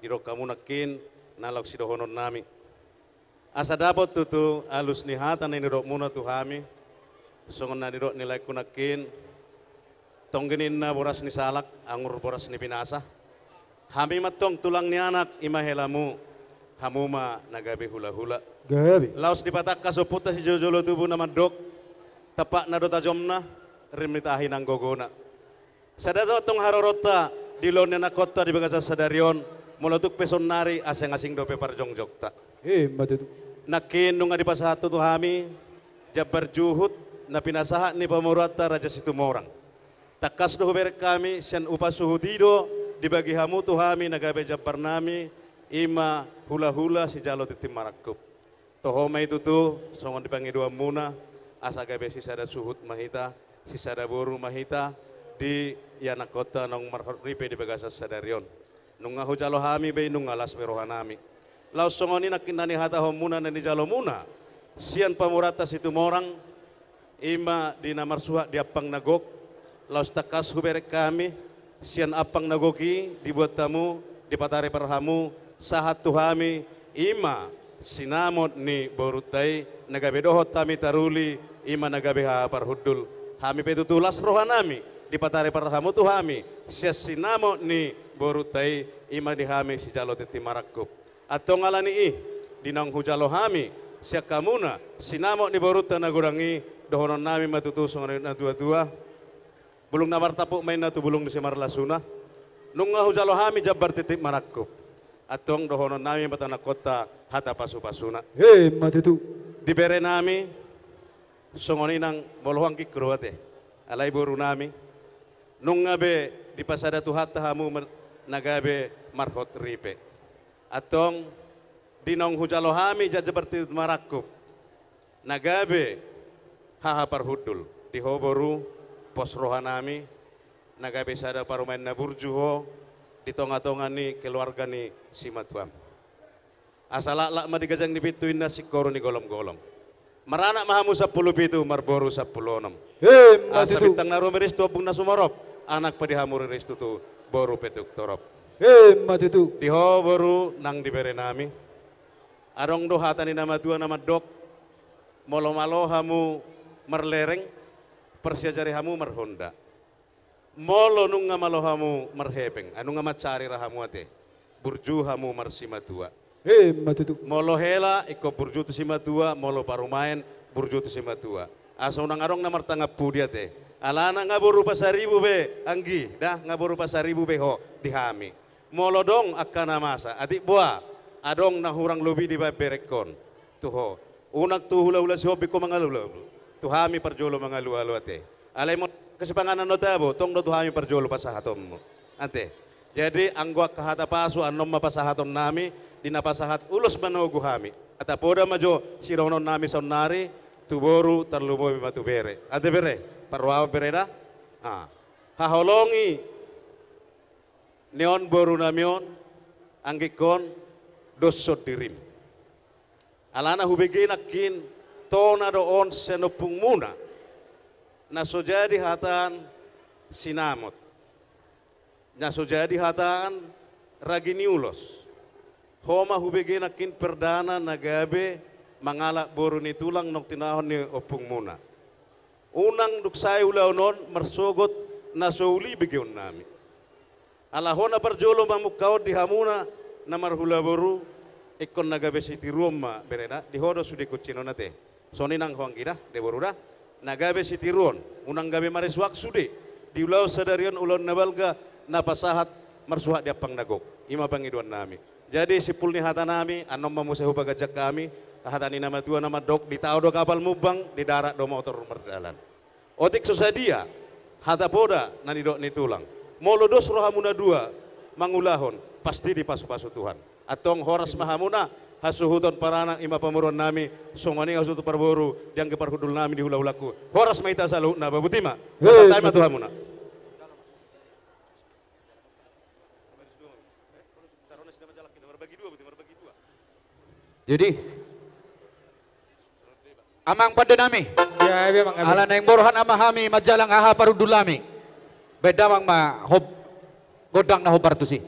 didok hamu nangkin, na laos sidohononnami. Asa dapot tutu alus ni hata na nidokmuna tu hami, songon na nidok ni laengku nangkin, tonggi ninna boras ni salak, angur boras ni pinasa. Hami ma antong tulang ni anak, i ma helamu, hamu ma na gabe hula-hula. Gabe. Laos dipatangkas ompunta sijolo-jolo tubu na mandok, tampakna do tajomna, rim ni tahi nang gogona. Sada do antong haroronta, di ulaon ni anakkonta di bagasan sadari on, molo tung pe saonnari, asing-asing dope parjongjongta. Emma tutu. Nangkin nunga dipasahat tu hami, jambar juhut, na pinasahat ni pamoruonta Raja Situmorang. Tangkas do hubereng hami, sian upa suhut i do, dibagi hamu tu hami na gabe jambarnami, i ma hula-hula sijalo tintin marangkup. Toho ma i tutu, songon di pangidoanmuna, asa gabe sisada suhut ma hita, sisada boru ma hita, di ianakkonta naung marhot ripe di bagasan sadari on. Nunga hujalo hami be i, nunga las be rohanami. Laos songon i nangkin na nihatahonmuna, na nijalomuna, sian pamoruonta Situmorang, i ma di na marsuhat di ampang na gok, laos tangkas hubereng hami, sian ampang na gok i dibuat hamu, dipataripar hamu, sahat tu hami, i ma sinamot ni borunta i, na gabe dohot hami taruli, i ma na gabe haha parhundul. Hami pe tutu las rohanami, dipataripar hamu tu hami, sian sinamot ni borunta i, i ma di hami sijalo tintin marangkup. Antong alani i, di naung hujalo hami, sian hamuna, sinamot ni borunta na godang i, dohononnami ma tutu songon na tua-tua. Bulung na martampuk ma inna tu bulung ni simarlasuna. Nunga hujalo hami jambar tintin marangkup. Antong dohononnami ma tu anakkonta hata pasu-pasuna. Emma tutu. Diberenami, songon i nang molo ho anggingku do ate. Alai borunami. Nunga be dipasada Tuhanta hamu mer-, na gabe marhot ripe. Antong, di naung hujalo hami jambar tintin marangkup, na gabe haha parhundul, di ho boru, pos rohanami, na gabe sada parumaen na burju ho, di tonga-tonga ni keluarga ni simatuam. Asa laklak ma di ganjang ni pintu inna singkoru ni golom-golom. Maranak ma hamu sampulu pitu, marboru sampulu onom. Emma tutu. Asa bintang na rumiris tu ombun na sumorop, anak pe di hamu riris tutu, boru pe tung torop. Emma tutu. Di ho boru nang diberenami. Adong do hata ni na matua na mandok, molo malo hamu marlereng, parsiajari hamu marhonda. Molo nunga malo hamu marhepeng, ai nunga mansari ra hamu ate, burju hamu marsimatua. Emma tutu. Molo hela, ingkon burju tu simatua, molo parumaen, burju tu simatua. Asa unang adong na martangan pudi ate. Alana nga boru Pasaribu be, anggi, da, nga boru Pasaribu be ho, di hami. Molo adong angka na masa, atik boha, adong na hurang lobi dibaen berengkon tu ho. Unang tu hulahula Sihombing ho mangalualu, tu hami parjolo mangalualu ate. Alai molo angka sipanganon na tabo, tong do tu hami parjolo pasahatonmu. Ate. Jadi anggo angka hata pasu annon ma pasahatonnami, di na pasahat ulos manogu hami. Ata poda ma jo sidohononnami saonnari, tu boru tarlumobi ma tu bere. Ate bere, parrohahon bere da? Ah. Haholongi ni on borunami on, anggikkon doshon dirim. Alana hubege nangkin tona do on sian ompungmuna, na so jadi hataan sinamot, na so jadi hataan ragi ni ulos. Ho ma hubege nangkin perdana na gabe mangalap boru ni tulang naung tinanahon ni ompungmuna. Unang dung sae ulaon on marsogot na so uli begeonnami. Ala ho na parjolo mamungka on di hamuna na marhula boru, ingkon na gabe sitiruon ma bere da, di ho do sude kuncina on ate. Songon i nang ho anggi da, de boru da. Na gabe sitiruon, unang gabe maresuak sude. Di ulaon sadari on ulaon na balga, na pasahat marsuhat di ampang na gok. I ma pangidoannami. Jadi simpul ni hatanami, annon ma muse hupaganjang hami, hata ni na matua na mandok, di tao do kapal mumbang, di darat do motor mardalan. Otik so sadia hata poda na nidok ni tulang. Molo dos rohamuna dua mangulahon, pasti dipasupasu Tuhan. Antong horas ma hamuna, hasuhuton paranak i ma pamoruonnami, songon i hasuhuton parboru, di anggi parhundulnami di hulahulangku. Horas ma hita saluhutna, ba boti ma. Hei. Santabi ma tu hamuna. Jadi, amang pandenami. Ya, ya, amang, amang. Ala naeng borhat ma hami manjalang aha parhundulnami. Baen damang ma hob-, gondang na hombar tusi.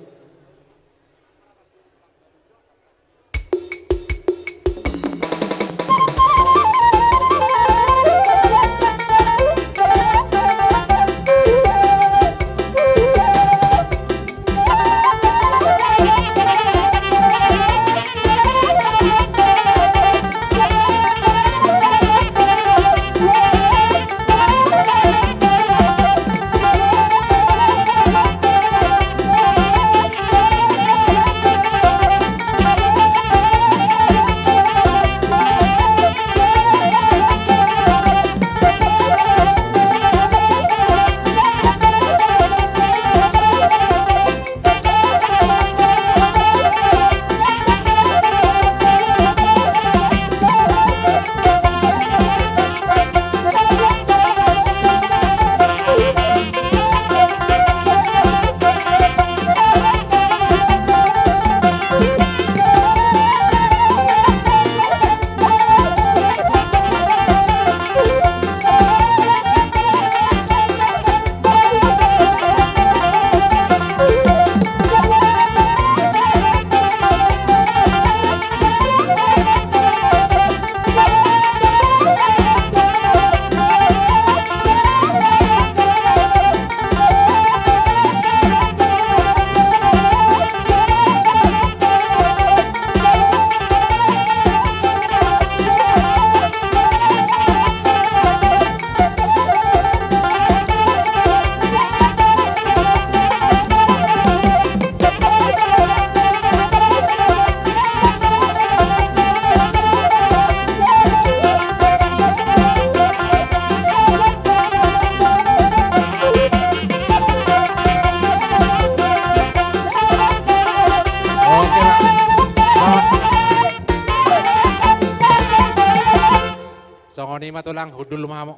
Oke, Pak. Songon i ma tulang, hundul ma hamu.